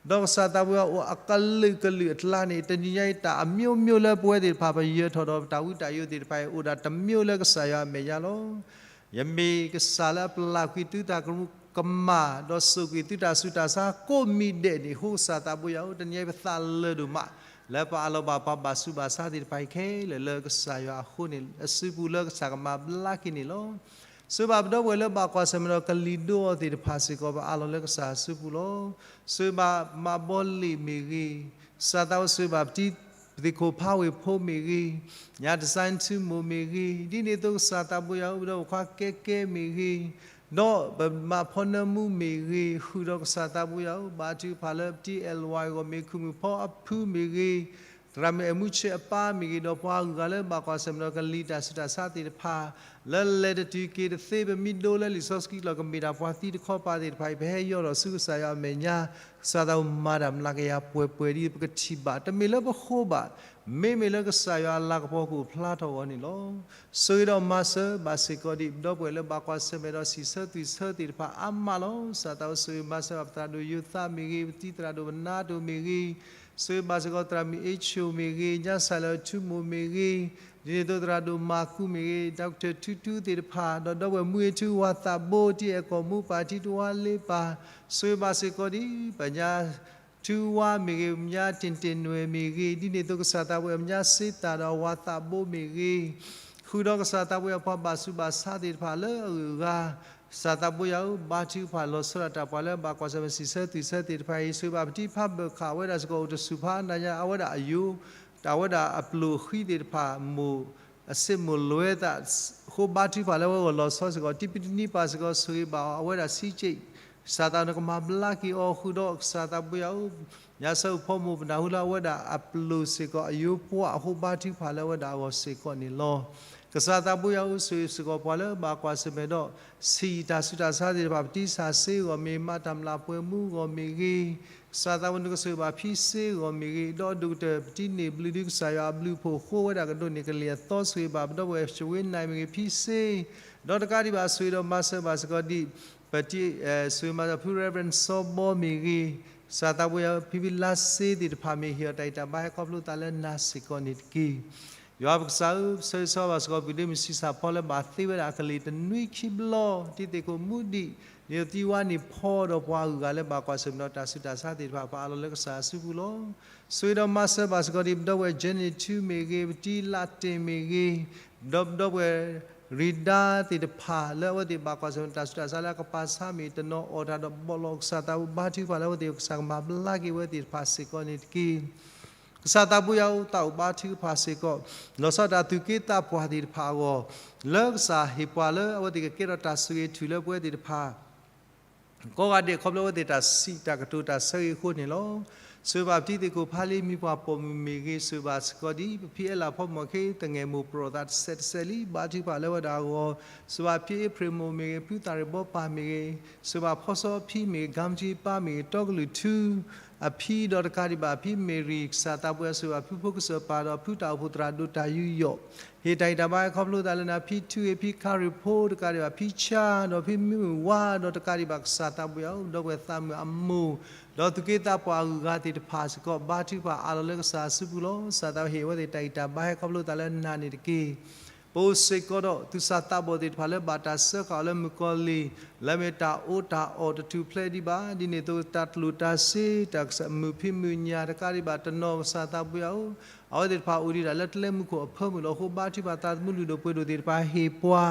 ဒီးကစၢ်သးဘိယွၤအိၣ်အကလုာ်ကလုာ်အကျါန့ၣ်, တနံၤညါအံၤတၢ်အမျိုးမျိုးလၢပဝဲသ့ၣ်တဖၣ်ပယၢၤထီၣ်ဒီးပတၢ်ဝံတၢ်ယိာ်သ့ၣ်တဖၣ်အံၤ အိၣ်ဒၣ်တမျိုးလၢကစၢ်ယွၤအမဲာ်ညါလီၤ. ယမ့ၢ်ကစၢ်လၢအပျၢ်ကွံာ်သုတၢ်ကမၣ်, ဒီးစိာ်ကွံာ်သုတၢ်ဆူးတၢ်ဆါကိးမံၤဒဲးန့ၣ်, အဃိကစၢ်သးဘိယွၤဧၢ, တနံၤညါအံၤပသးလၢာ်ဒိၣ်မး လၢပအးလီၤဘၣ်ပှၤဘၣ်ဆူးဘၣ်ဆါသ့ၣ်တဖၣ်အံၤခဲလၢာ်လၢကစၢ်ယွၤအဃိန့ၣ် အစုပူၤလၢကစၢ်ကမၤဘျါက့ၤန့ၣ်လီၤ. ဆိၣ်ဂ့ၤဘၣ်ပဒီပုၢ်ဝဲၢ်လၢဘၣ်ကွၢ်ဆၢၣ်မဲာ်ဒီးကလံၤဒိအီၤသ့ၣ်တဖၣ်စ့ၢ်ကီး ပအးလီၤလၢကစၢ်အစုပူၤလီၤ. ဆိၣ်ဂ့ၤဘၣ်မးဘီလ့ၣ်မ့ၢ်ဂ့ၤ, ကစၢ်သးဘိဆိၣ်ဂ့ၤဘၣ်ပတံၤသ့ၣ်ခိၣ်ဖးဝ့ၢ်ဖိမ့ၢ်ဂ့ၤ, ညါတစါထူမိၢ်မ့ၢ်ဂ့ၤ, ဒ်န့ၣ်အသိးကစၢ်သးဘိယွၤဧၢ, ပဒီပုၢ်ဝဲၢ်ခွါကဲကဲမ့ၢ်ဂ့ၤ, ဒီးပမၤဖီနၢမူမ့ၢ်ဂ့ၤ, ဃုာ်ဒီးကစၢ်သးဘိယွၤဧၢ, ဘါထုကဖၣ်လၢပတံၤအဲၣ်ဝါအဂီၢ်မ့ၢ်ဂ့ၤ, ခူၣ်မုၣ်ဖီအဖုမ့ၢ်ဂ့ၤ, သရၣ်မုၣ်အဲၣ်မူဆဲးအပၢ်မ့ၢ်ဂ့ၤ, ဒီးပှၤအဂုၤအဂၤလၢဘၣ်ကွၢ်ဆၢၣ်မဲာ်ဒီးကလံၤတၢ်ဆူးတၢ်ဆါသ့ၣ်တဖၣ်, လၢလဲၤတတုၤက့ၤတသ့ ပမ့ၢ်ဒိလၢလံာ်စီဆှံအလီၢ် ကမ့ၢ်ဒၣ်ပှၤသံတခီပၤသ့ၣ်တဖၣ်အံၤ ပဟဲယီၢ်ဒီးဆူကစၢ်ယွၤအမဲာ်ညါ, ကစၢ်သးဘိမၤတၢ်မျးကယၤပှဲၤပှဲၤဒ်ပကထံၣ်ဘၣ်, တမ့ၢ်လၢပဃိဘၣ်, မ့မ့ၢ်လၢကစၢ်ယွၤအလၤကပီၤကအိၣ်ဖျါထီၣ်အဂီၢ်န့ၣ်လီၤ. ဆိၣ်ဂ့ၤဒီးမၤစၢၤဘၣ်စ့ၢ်ကီးဒံး ပဒီပုၢ်ဝဲၢ်လၢဘၣ်ကွၢ်ဆၢၣ်မဲာ်ဒီးစံးဆၢသွံၣ်ဆၢသ့ၣ်တဖၣ်အါမးလီၤ. ကစၢ်သးဘိဆိၣ်ဂ့ၤမၤစၢၤဘၣ်ပသရၣ်ဒိၣ်ယိၤသးမ့ၢ်ဂ့ၤ, ပတံၤသရၣ်ဒိၣ်ပနါတိၢ်မ့ၢ်ဂ့ၤ, ဆိၣ်ဂ့ၤဘၣ်စ့ၢ်ကီးသရၣ်မုၣ်အ့ဆိၣ်မ့ၢ်ဂ့ၤ, ညါစၢ်လၢအထူမိၢ်မ့ၢ်ဂ့ၤ, ဒ်န့ၣ်အသိးသရၣ်ဒိၣ်မၤကူမ့ၢ်ဂ့ၤ, ဒီကထၢၣ်ထူထူသ့ၣ်တဖၣ်, ဒီးဒီပုၢ်ဝဲၢ်မူအ့ထူဝၤသးဘိ တံၤအဲၣ်ကီၢ်မူပၢ် ထံတဝါလ့ပၢ်, ဆိၣ်ဂ့ၤဘၣ်စ့ၢ်ကီးဒံး ပညါ ထူဝါမ့ၢ်ဂ့ၤ, ပညါတ့ၢ်တ့ၢ်နွဲၣ်မ့ၢ်ဂ့ၤ, ဒ်န့ၣ်အသိးကစၢ်သးဘိယွၤ ပညါစ့သၣ်ဒီးအဝၤသးဘိမ့ၢ်ဂ့ၤ, ဃုာ်ဒီးကစၢ်သးဘိယွၤ ပှၤဘၣ်ဆူးဘၣ်ဆါသ့ၣ်တဖၣ်လၢအဂုၤအဂၤ, ကစၢ်သးဘိယွၤဧၢ, ဘါထုကဖၣ်လီၤဆီဒၣ်တၢ်ပှၤလၢဘၣ်ကွၢ်ဆၢၣ်မဲာ်စံးဆၢသွံၣ်ဆၢသ့ၣ်တဖၣ်အံၤ, ဆိၣ်ဂ့ၤဘၣ်ပတံၤဖးဘၢၣ်ခၣ် အဝဲဒၣ်စ့ၢ်ကီးအိၣ်တဆူၣ်ဖးနၤညါ အဝဲဒၣ်အယိာ် တၢ်ဝဲဒၣ်အပျိၢ်အဃံသ့ၣ်တဖၣ် မိၢ်အဆ့မိၢ်လွဲသး, အဃိဘါထုကဖၣ်လၢအဝဲအဂီၢ်လီၤဆီစ့ၢ်ကီး, တံပတနံပၢ်စ့ၢ်ကီး ဆိၣ်ဂ့ၤဘၣ်အီၤ အဝဲဒၣ်ဆံးက့ၣ်, ကစၢ်သးဘိနကမၤဘျါက့ၤအီၤ, ဃုာ်ဒီးကစၢ်သးဘိယွၤဧၢ, ညါဆၢအိၣ်ဖီမိၢ်ပနၢ်ဟူလၢအဝဲဒၣ်အပျိၢ်စ့ၢ်ကီး အယိာ်ပှၤအဃိ ဘါထုကဖၣ်လၢအဝဲဒၣ်အဂီၢ်စ့ၢ်ကီးန့ၣ်လီၤ. ကစၢ်သးဘိယွၤဧၢ, ဆိၣ်ဂ့ၤစ့ၢ်ကီးပှၤလၢဘၣ်ကွၢ်ဆၢၣ်မဲာ်ဒီး ဆံးတၢ်ဆူးတၢ်ဆါသ့ၣ်တဖၣ်, ပတံၤစၢ်စ့အဂီၢ်မ့ၢ်ဂ့ၤ, မၤတၢ်မျၢ်ပှဲၤမူအဂီၢ်မ့ၢ်ဂ့ၤ, ကစၢ်သးဘိနကဆိၣ်ဂ့ၤဘၣ်ဖံစ့အဂီၢ်မ့ၢ်ဂ့ၤ, ဒီးဒိၣ်ကတၢၢ် ပတံၤန့ၢ်ဘျုးဒုးကစၢ်ယွၤအဘျုးအဖှိၣ်အဃိ အဝဲဒၣ်ကဒိးန့ၢ်ကလံၤအသီ, ဆိၣ်ဂ့ၤဘၣ်ပဒီပုၢ်ဝဲၢ် စဝ့နၢ်မ့ၢ်ဂ့ၤ ဖံစ့, ဒီးတကးဒံးဘၣ် ဆိၣ်ဂ့ၤဒီးမၤစၢၤဘၣ်စ့ၢ်ကီးဒံး ပတံၤ ဆိၣ်ဂ့ၤမၤစၢၤဖု Reverend စီဘီမ့ၢ်ဂ့ၤ, ကစၢ်သးဘိယွၤဧၢ, ဖံဖုလါစ့သ့ၣ်တဖၣ်မ့ၢ်ဂ့ၤ, ဟ့ၣ်အီၤတၢ်ဂံၢ်တၢ်ဘါဟဲခီဖျိသးလၢနၤစ့ၢ်ကီးန့ၣ်တက့ၢ်. ယွၤပကစၢ်ဧၢ, ဆၢဂ့ၤဆၢဝါဘၣ်စ့ၢ်ကီး ပှၤဒီမုၢ်ဆံးစၢ်ဖီလၢဘၣ်သ့ဝဲဒၣ်အကလံၤတနွံခံဘျီ, တံၤသ့ၣ်ခိၣ်မူဒံး, ဒ်သိးသံဝါန့ၣ်ဖီဒီးပှၤအဂုၤအဂၤလၢဘၣ်ကွၢ်ဆၢၣ်မဲာ်ဒီးတၢ်ဆူးတၢ်ဆါသ့ၣ်တဖၣ် ပအးလီၤလၢကစၢ်အစုပူၤလီၤ. ဆိၣ်ဂ့ၤဒီးမၤစၢၤဘၣ်စ့ၢ်ကီးဒံး ပဒီပုၢ်ဝဲၢ် Jenny ထူမ့ၢ်ဂ့ၤ, ပတံၤလးတ့ၢ်မ့ၢ်ဂ့ၤ, ဒီးပဒီပုၢ်ဝဲၢ် ရံဒါသ့ၣ်တဖၣ်လၢအဝဲသ့ၣ်ဘၣ်ကွၢ်ဆၢၣ်မဲာ်တၢ်ဆူးတၢ်ဆါလၢအကပာ်ဆါမ့ၢ်တနီၤအီၣ်တၢ်ဒီးဘီၣ်လီၤကစၢ်သးဘိ ဘါထုကဖၣ်လၢအဝဲသ့ၣ်ကစၢ်ကမၤဘျါက့ၤဝဲသ့ၣ်တဖၣ်စ့ၢ်ကီးန့ၣ်တက့ၢ်. ကစၢ်သးဘိယွၤဧၢ, သးအိၣ်ဘါထုကဖၣ်စ့ၢ်ကီး လီၤဆီဒၣ်တၢ်သူၣ်က့သးပှၢ်သ့ၣ်တဖၣ်အဂီၢ် လၢကစၢ်ဟ့ၣ်ပှၤလၢအဝဲသ့ၣ်ကကဲထီၣ်တၢ်ဆိၣ်ဂ့ၤထုၣ်လၢပဝဲသ့ၣ်တဖၣ် ကိးဂၤဒဲးခီဖျိအဝဲသ့ၣ်တၢ်စံးတၢ်ကတိၤတၢ်ဆၢဂ့ၤအဃိန့ၣ်လီၤ. ဆိၣ်ဂ့ၤဘၣ်ပတံၤသ့ၣ်ခိၣ်ဖးလံ မံၤပှၢ်ပိာ်မုၣ်မ့ၢ်ဂ့ၤ, ဆိၣ်ဂ့ၤဘၣ်စ့ၢ်ကီးဒ်ပဖံအဲၣ်လးဖီမီၢ်ခ့ သငဲၣ်မိၢ်ပရီၣ်သးတစဲးတစဲးလံ ဘါထုကဖၣ်လၢဝဲဒၣ်အဂီၢ်, ဆိၣ်ဂ့ၤဘၣ်ဖံအ့ဖြ့ၣ်မိၢ်မ့ၢ်ဂ့ၤ, ဖုသၣ်ရ့ၣ်ဘီပၢ်မ့ၢ်ဂ့ၤ, ဆိၣ်ဂ့ၤဘၣ်ဖီစီဖံမ့ၢ်ဂ့ၤ, ကၤမတံပၢ်မ့ၢ်ဂ့ၤ, တီကလုၢ်ထူ အဖံဒီးတကးဒံးဘၣ် ဖံမ့ၢ်ရံၣ် ကစၢ်သးဘိယွၤ ဆိၣ်ဂ့ၤဘၣ်ဖုဖိကစၢၢ်ပၢ်ဒီးဖုတၢ်အိၣ်ဖှိၣ်သရၣ်ဒိၣ်တၢ်ယူးယီၣ် ဟ့ၣ်တၢ်ဂံၢ်တၢ်ဘါဟဲခီဖျိသးလၢနၤ ဖံထူအ့ၣ် ဖံခါရ့ၣ်ဖိ တကးဒံးဘၣ် ဖံဆါ ဒီးဖံမုၢ်ဝါ ဒီးတကးဒံးဘၣ်ကစၢ်သးဘိယွၤဧၢ ဒီပုၢ်ဝဲၢ်သးမုၣ်အမိၢ် ဒီးသူၣ်က့သးပှၢ်အဂုၤအဂၤသ့ၣ်တဖၣ်စ့ၢ်ကီး ဘါထုကဖၣ်အးလီၤလၢကစၢ်အစုပူၤလီၤ. ကစၢ်သးဘိဟ့ၣ်အဝဲသ့ၣ်တၢ်ဂံၢ်တၢ်ဘါဟဲခီဖျိသးလၢနၤန့ၣ်တက့ၢ်. ပအိၣ်စ့ၢ်ကီးဒီးသူၣ်စၢ်သးဘီၣ်သ့ၣ်တဖၣ်လၢဘၣ်တၢ်စၢဃာ်အီၤလၢမုၣ်ကီၤလံၢ် လၢမ့ၢ်တၢ်အီၣ်တၢ်အီတထူၣ်ဖျဲးဒံးဘၣ် ဒ်န့ၣ်အသိးတၢ်ကျိၣ်တၢ်စ့ တၢ်မုာ်ဖံးမုာ်ညၣ် တကးဒံးဘၣ်တနီၤကစၢ်သးဘိယွၤဧၢ အဝဲသ့ၣ်တဖၣ်အိၣ်ဒံးဒၣ်လၢတၢ်လၢမူခိၣ်အဖၢမုၢ်လီၤ. အဃိဘါထုကဖၣ်သးသမူလုၢ်ဒိၣ်ပှ့ၤဒိၣ်သ့ၣ်တဖၣ်ဟ့ၣ်ပှၤ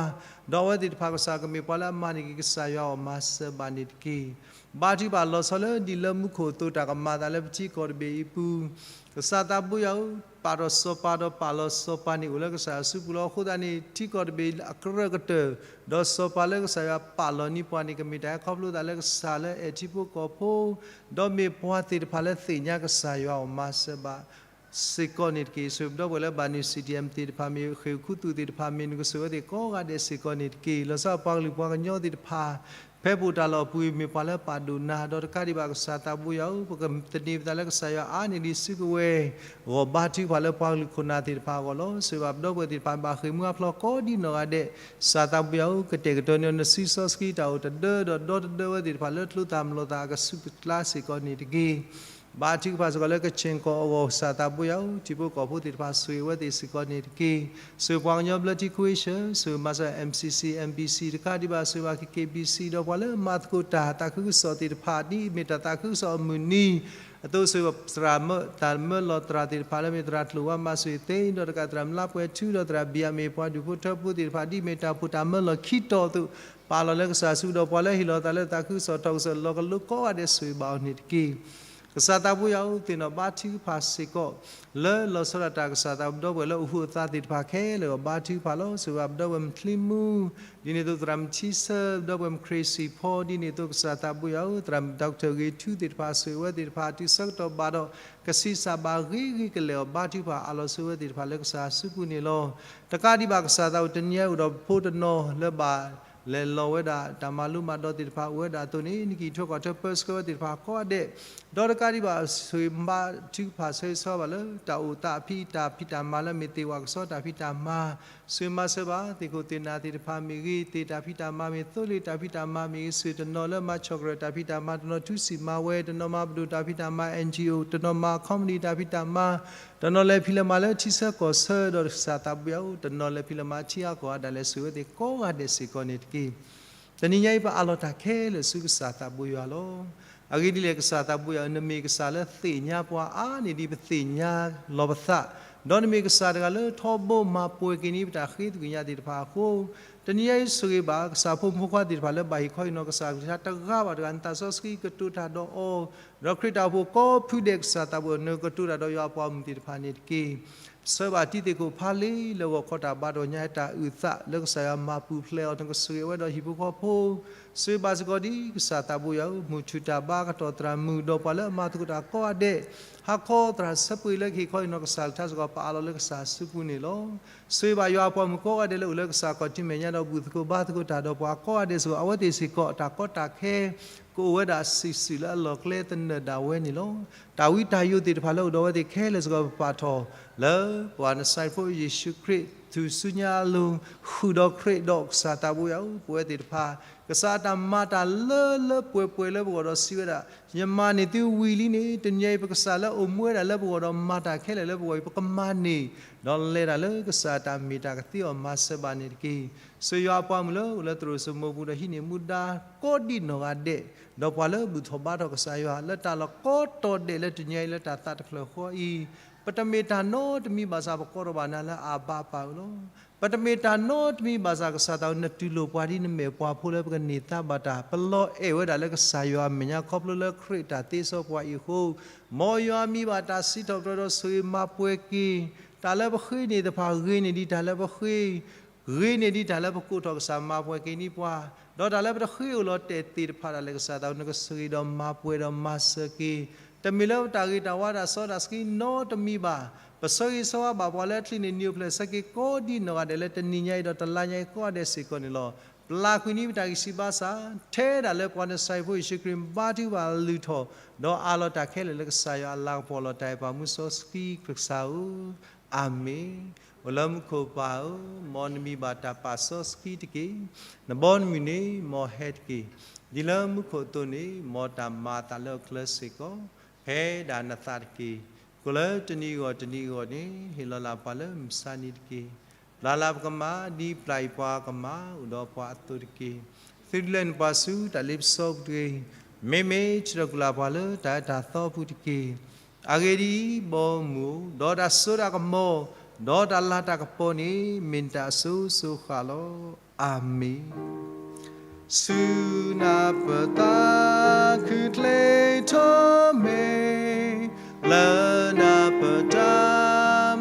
ဒီးအဝဲသ့ၣ်တဖၣ်ကစၢ်ကမ့ၢ်ပှၤလၢအမၤန့ၢ်က့ၤကစၢ်ယွၤအီၤမၤစၢၤဘၣ်န့ၣ်တက့ၢ်. ဘါထုကဖၣ်လီၤဆီလၢဒ်လၢမူခိၣ်အသိး တၢ်ကမၤသးလၢပထံကီၢ်တဘ့ၣ်အံၤအပူၤ ကစၢ်သးဘိယွၤဧၢ ပာ်ထီၣ်စီၤပၤဒီးပာ်လီၤစီၤပၤန့ၣ်အိၣ်လၢကစၢ်အစုပူၤလီၤ. အဃိသတးန့ၣ် ထံကီၢ်တဘ့ၣ်အကရၢၢ်ကတၢၢ် ဒီးစီၤပၤလၢကစၢ်ယွၤပာ်လီၤန့ၢ်ပှၤန့ၣ် ကမ့ၢ်တၢ်ဟဲခီဖျိသးလၢကစၢ်လၢအဲၣ်ထံဖိကီၢ်ဖိ ဒီးမ့ၢ်ပှၤသ့ၣ်တဖၣ်လၢသ့ၣ်ညါကစၢ်ယွၤအီၤမၤစၢၤဘၣ် စ့ၢ်ကီးန့ၣ်တက့ၢ်. ဆိၣ်ဂ့ၤပဒီပုၢ်ဝဲၢ်လၢဘၣ်နုာ် CDM သ့ၣ်တဖၣ်မ့ၢ်ဂ့ၤ ဃ့ၢ်ခူသူၣ်သ့ၣ်တဖၣ်မ့ၢ်ဂ့ၤ နကဆိၣ်ဂ့ၤအဝဲသ့ၣ်ကိးဂၤဒဲးစ့ၢ်ကီးန့ၣ်တက့ၢ်. လီၤဆီပှၤကလုာ်ပှၤကညီသ့ၣ်တဖၣ် ဖဲပအိၣ်တၢ်လီၢ်အပူၤ မ့ၢ်ပှၤလၢပာ်ဒိၣ်နၤ ဒီးတကးဒံးဘၣ်ကစၢ်သးဘိယွၤဧၢ ပကသန့ၤပသးလၢကစၢ်ယွၤအါန့ၢ်ဒံးစုကဝဲၤ ဂီၢ်ဘါထုကဖၣ်လၢပှၤကလုာ်ခိၣ်နၢ်သ့ၣ်တဖၣ်အဂီၢ်လီၤ. ဆိၣ်ဂ့ၤဘၣ်ပဒီပုၢ်ဝဲၢ်သ့ၣ်တဖၣ်ဘၣ်ဃ့ၢ်မှံဟးဖျိးကိးဒံနီၢ်ဂၤဒဲး ကစၢ်သးဘိယွၤဧၢ ကတဲာ်ကတီၤန့ၢ်နစုစီဆှံတၢ်အိၣ်တဒၢဒီးဒီတဒၢဝဲသ့ၣ်တဖၣ်လၢကျိသၣ်မျိာ်သၣ်အကဆူးကကျါစ့ၢ်ကီးန့ၣ်တက့ၢ်. ဘါထုကဖၣ်စ့ၢ်ကီးလၢကခ့ၣ်ကီၢ်အဂီၢ် ကစၢ်သးဘိယွၤဧၢ ထံဖိကီၢ်ဖိသ့ၣ်တဖၣ်ဆိၣ်ဂ့ၤအဝဲသ့ၣ်စ့ၢ်ကီးန့ၣ်တက့ၢ်. ဆိၣ်ဂ့ၤပှၤကညီဘျၢထံခဝ့ၡၢၣ် ဆိၣ်ဂ့ၤမၤစၢၤ MCC MBC တကးဒံးဘၣ် ဆိၣ်ဂ့ၤဘၣ် KKBC ဒီးပှၤလၢမၤသကိးတၢ်သးခုကစီၣ်သ့ၣ်တဖၣ် ဒ်အမ့ၢ်တၢ်သးခုကစီၣ်အမုၢ်နံၤ အသိးဆိၣ်ဂ့ၤသရၣ်မၢ တၢ်မၢလီၤသရၣ်သ့ၣ်တဖၣ်လၢမ့ၢ်သရၣ်ကျိၣ်ဝါမၤစၢၤသ့ ဒီးတကးသရၣ်မျးပှဲၤထူ ဒီးသရၣ်ဘံၣ်အမ့ၢ်ပှၤဒူၣ်ဖိထၢဖိသ့ၣ်တဖၣ် ဒ်အမ့ၢ်တၢ်ဖှိၣ်တၢ်မၢလီၤခံတီၤအသိး ပာ်လီၤလၢကစၢ်စု ဒီးပှၤလၢဟ့ၣ်လီၤသးလၢသးခုကစီၣ်ထီၣ်ကစီၣ်လီၤကလိကိးဂၤဒဲးဆိၣ်ဂ့ၤဘၣ်အီၤန့ၣ်တက့ၢ်. ကစၢ်သးဘိယွၤဧၢ သ့ၣ်နီၣ်ဘါထုကဖၣ်စ့ၢ်ကီး လၢလီၤဆီဒၣ်တၢ်ကစၢ်သးဘိ ပဒီပုၢ်ဝဲၢ်လၢအိၣ်ဃုာ်အသးသ့ၣ်တဖၣ်ခဲလၢာ်အဂီၢ် ဘါထုကဖၣ်လီၤ. ဆိၣ်ဂ့ၤဘၣ်ပဒီပုၢ်ဝဲၢ်မုၢ်ချံမူ ဒ်န့ၣ်အသိးသရၣ်မုၢ်ထံဆၢ ပဒီပုၢ်ဝဲၢ်မုၢ်ခရ့ၣ်စံၣ်ဖီ ဒ်န့ၣ်အသိးကစၢ်သးဘိယွၤဧၢ သရၣ် doctor ဂ့ၤထူသ့ၣ်တဖၣ် ဆိၣ်ဂ့ၤဝဲသ့ၣ်တဖၣ် တုၤဆၢကတီၢ်ဘၣ်ဒီး ကဆံးစၢ်ဘၣ်ဂ့ၤဂ့ၤကလဲာ်အီၤ ဘါထုကဖၣ်အးလီၤဆိဝဲသ့ၣ်တဖၣ်လၢကစၢ်အစုပူၤန့ၣ်လီၤ. တကးဒံးဘၣ်ကစၢ်သးဘိ တနံၤအံၤအိၣ်ဒီးဖိတနီၤလၢဘၣ် လဲၤလီၤဝဲဒၣ်တၢ်မၤလိမၤဒိးသ့ၣ်တဖၣ်အိၣ်ဝဲဒၣ်အသိးန့ၣ် နက့ၤထွဲကွၢ်ထွဲပၢဆှၢဝဲသ့ၣ်တဖၣ်ကိးဂၤဒဲး, ဒီးတကးဒံးဘၣ် ဆိၣ်ဂ့ၤဘါထုကဖၣ်ဆၢဂ့ၤဆၢဝါဘၣ်လၢ တၢ်အိၣ်သးအဖံ တၢ်ဖံးတၢ်မၤလၢမ့ၢ်သ့ၣ်ဝၣ်ကဆီတၢ်ဖံးတၢ်မၤ, ဆိၣ်ဂ့ၤမၤစၢၤဘၣ် သ့ၣ်ခိၣ်သ့ၣ်နၢ်သ့ၣ်တဖၣ်မ့ၢ်ဂ့ၤ, သ့ၣ်တၢ်ဖံးတၢ်မၤမ့ၢ်ဂ့ၤ, သိလ့ၣ်တၢ်ဖံးတၢ်မၤမ့ၢ်ဂ့ၤ, ဆိၣ်တနီၤလၢမၤဆီၣ်ကရၢၢ်တၢ်ဖံးတၢ်မၤ, တနီၤထူစံၣ်မၤဝဲ, တနီၤမၤပဒိၣ်တၢ်ဖံးတၢ်မၤ NGO, တနီၤမၤ comedy တၢ်ဖံးတၢ်မၤ, တနီၤလဲၤဖံးလဲၤမၤလၢထံဆၢကီၢ်ဆၢ ဒီးကစၢ်သးဘိယွၤဧၢ, တနီၤလဲၤဖံးလဲၤမၤထံအါကီၢ်အါဒၣ်လဲာ် ဆိၣ်ဂ့ၤဝဲသ့ၣ်ကိးဂၤဒဲးစ့ၢ်ကီးန့ၣ်တက့ၢ်. တနံၤညါအံၤ ပအးလီၤတၢ်ခဲလၢာ်ဆူကစၢ်သးဘိယွၤလီၤ. အဂ့ၢ်ဒ်လဲၣ် ကစၢ်သးဘိယွၤဧၢ, နမ့ၢ်ကစၢ်လၢသ့ၣ်ညါပှၤအါန့ၢ်ဒံးပသ့ၣ်ညါလီၤပသး, ဒီးနမ့ၢ်ကစၢ်တဂၤလၢထီဘိမၤပှဲၤက့ၤန့ၢ်ပတၢ်ဃ့သကွံာ်ညါသ့ၣ်တဖၣ်အဃိ, တနံၤညါအံၤဆိၣ်ဂ့ၤဘၣ် ကစၢ်ဖိမုၣ်ဖိခွါသ့ၣ်တဖၣ်လၢဘၣ်ဟ့ၣ်ခီဟ့ၣ်နီၤကစၢ်ကလုၢ်ကထါတဂၤဘၣ်တဂၤ နသးစီဆှံကတိၤတၢ်ဒီးအီၤ, ဒီးခရံာ်တၢ်အိၣ်ဖှိၣ်ကိးဖုဒဲး ကစၢ်သးဘိယွၤဧၢ နကတိၤတၢ်ဒီးယွၤအပှၤမုၣ်သ့ၣ်တဖၣ်န့ၣ်တက့ၢ်. ဆှၢဘၣ်တံၤသ့ၣ်ခိၣ်ဖးလံလၢဂီၤခီ တၢ်ဘါတၢ်ညါတၢ်အုၣ်သးလၢကစၢ်ယွၤမၤပူၤဖျဲးအီၤ နကဆိၣ်ဂ့ၤဝဲဒီးဟံၣ်ဖိဃီဖိ, ဆိၣ်ဂ့ၤဘၣ်စ့ၢ်ကီးဒ်ကစၢ်သးဘိယွၤဧၢ မုၢ်ထူၣ်တၢ်ဘါကတီၢ်သရၣ်မုၣ် ဒီးပှၤလၢအမၤသကိးတၢ်ကိးဂၤဒဲး, ဟါခီသရၣ်ဆၢပှ့ၤလၢကဟ့ၣ်ခီဟ့ၣ်နီၤကစၢ်ကလုၢ်ကထါစ့ၢ်ကီး ပအးလီၤလၢကစၢ်အစုပူၤန့ၣ်လီၤ. ဆိၣ်ဂ့ၤဘၣ်ယွၤအပှၤမုၣ်ကိးဂၤဒဲးလၢအိၣ်လၢကစၢ်ခီၣ်ထံးမဲာ်ညါဒီးဘူၣ်သကိးဘါသကိးတၢ်ဒီးပှၤကိးဂၤဒဲးစ့ၢ်ကီး အဝဲသ့ၣ်စ့ၢ်ကီး တၢ်ကီတၢ်ခဲ ကအိၣ်ဝဲဒၣ်စုာ်စုာ်လၢအလီၢ်ကျဲသနၢၣ်ဒၣ်ဝဲန့ၣ်လီၤ. တၢ်ဝံတၢ်ယိာ်သ့ၣ်တဖၣ်လၢအိၣ်ဒီးအဝဲသ့ၣ်ခဲလၢာ်စ့ၢ်ကီး ပပာ်ထီၣ်လၢပှၤနစၤရ့းဖိယ့ၣ်ၡူးခရံာ် ထူၣ်စုညါအလိၤ ဃုာ်ဒီးခရံာ်ဒီးကစၢ်သးဘိယွၤဧၢ ပဝဲသ့ၣ်တဖၣ် ကစၢ်အတၢ်မၤတၢ်လၢလၢပှဲၤပှဲၤလၢပဂီၢ်ဒီးစံးဝဲဒၣ် ယမၤန့ၢ်သုဝံၤလံန့ၣ် တနံၤအံၤ ပကစၢ်လၢအိၣ်မူဝဲဒၣ်လၢပဂီၢ်ဒီးမၤတၢ်ခဲလၢာ်လၢပဂီၢ်အံၤ ပကမၤန့ၢ် ဒီးလဲၤတၢ်လၢကစၢ်အတၢ်မ့ၢ်တၢ်ကသ့အီၤမၤစၢၤဘၣ်န့ၣ်တက့ၢ်. ဆိၣ်ဂ့ၤယွၤအပှၤမုၣ်လၢအိၣ်လၢသရိာ်စိမိပူၤဒီးဟံးန့ၢ်မူဒါကိးဒံနီၢ်ဂၤဒဲး, ဒီးပှၤလၢဘူၣ်ထီၣ်ဘါထီၣ်ကစၢ်ယွၤ လၢတၢ်လီၢ်ကိးတီၤဒဲးလၢတနံၤအံၤလၢတၢ်သးတဖျၢၣ်ဃီအံၤ, ပတမ့ၢ်တၢ်နီတမံၤဘၣ်ဆၣ် ပကိးထီၣ်ဘၣ်နၤလၢအဘၤအပၢ်ဧၢလီၤ. ပတမ့ၢ်တၢ်နီတမံၤဘၣ်ဆၣ် ကစၢ်သးဧၢ နတူၢ်လိာ်ပှၤဒ်နမ့ၢ်ပှၤဖိလၢပကန့ၢ်သါဘၣ်တၢ်, ပလီၤအဲၣ်ဝဲဒၣ်လၢကစၢ်ယွၤအမဲာ်ညါ ခီဖျိလၢခရံာ်တၢ်သ့စီပှၤအံၤအဃိ, မ်ယွၤမံဘၣ်တၢ်စံးထီၣ်ပတြၢၤဒီးဆိၣ်ဂ့ၤမၤပှဲၤက့ၤ တၢ်လၢပဃ့န့ၢ်တဖၣ် ဂ့ၤန့ၢ်ဒံးတၢ်လၢပဃ့ ဂ့ၤန့ၢ်ဒံးတၢ်လၢပကိးထီၣ်ကစၢ် မၤပှဲၤက့ၤန့ၢ်ပှၤ, ဒီးတၢ်လၢပတဃ့အိၣ်လီၤတဲာ်သ့ၣ်တဖၣ်ဒၣ်လဲာ် ကစၢ်သးဧၢ နကဆိၣ်ဂ့ၤဒီးမၤပှဲၤဒီးမၤစၢၤက့ၤ, တမ့ၢ်လၢပတၢ်ဂ့ၤတၢ်ဝါတၢ်စီတၢ်ဆှံနီတမံၤဘၣ်, ပဆၢဂ့ၤဆၢဝါဘၣ်ပှၤလၢအချံးန့ၣ် နံၣ်အိၣ်ဖျဲၣ်ဆၢက့ၤကိးဒ်နီၢ်ဂၤဒဲးလၢတနံၤညါအံၤဒီးတလါညါအံၤကိးဂၤဒဲးစ့ၢ်ကီးန့ၣ်လီၤ. ပျၢ်ကွံာ်န့ၢ်ပတၢ်ဂံၢ်ဆူၣ်ဘါစၢ်, ထဲဒၣ်လၢပှၤနစၤရ့းဖိယ့ၣ်ၡူးခရံာ်ဘါထုကဖၣ်အလုၢ်ထီၣ်, ဒီးအးလီၤတၢ်ခဲလၢာ်လၢကစၢ်ယွၤအလၤကပီၤလီၤတၢ်အဲၣ်ပှၤမူစီဆှံကစၢ်ဧၢ အၤမ့ၣ်. အိၣ်လၢမူခိၣ်ပၢ်ဧၢ, မ်နမံၤဘၣ်တၢ်ပာ်စီဆှံတက့ၢ်. နဘီနမုၢ်န့ၣ်မ်ဟဲတက့ၢ်. ဒ်လၢမူခိၣ်အသိးန့ၣ် မ်တၢ်မၤအသးလၢအချၢစ့ၢ်ကီး, ဖဲဒၣ်နသးတက့ၢ်. ကိၣ်လၢတနံၤအဂီၢ်တနံၤအဂီၢ်န့ၣ် ဟ့ၣ်လီၤလၢ်ပှၤလၢမုၢ်ဆါနံၤတက့ၢ်. ပျၢ်လၢ်ပကမၢ် ဒ်ပျၢ်အံၤပှၤကမၢ်အိၣ်ဒီးပှၤအသိးတက့ၢ်. သုတလဲၤနုာ်ပှၤဆူတၢ်လ့ပစီပူၤတဂ့ၤ. မ့မ့ၢ်ထုးထီၣ်ကွံာ်လၢ်ပှၤလၢတၢ်အၢတၢ်သီအပူၤတက့ၢ်. အဂ့ၢ်ဒ်အံၤ, ဘီမုၢ်ဧၢ, ဒီးတၢ်စိတၢ်ကမီၤ, ဒီးတၢ်လၤတၢ်ကပီၤန့ၣ် မ့ၢ်နတၢ်အစိၤစိၤအဃၣ်လီၤ. အၤမ့ၣ်. ဆူနၢ်ပၢၢ်သးခုချ့ထီၣ်မ့ၢ်, လၢနၢ်ပၢၢ်တၢ်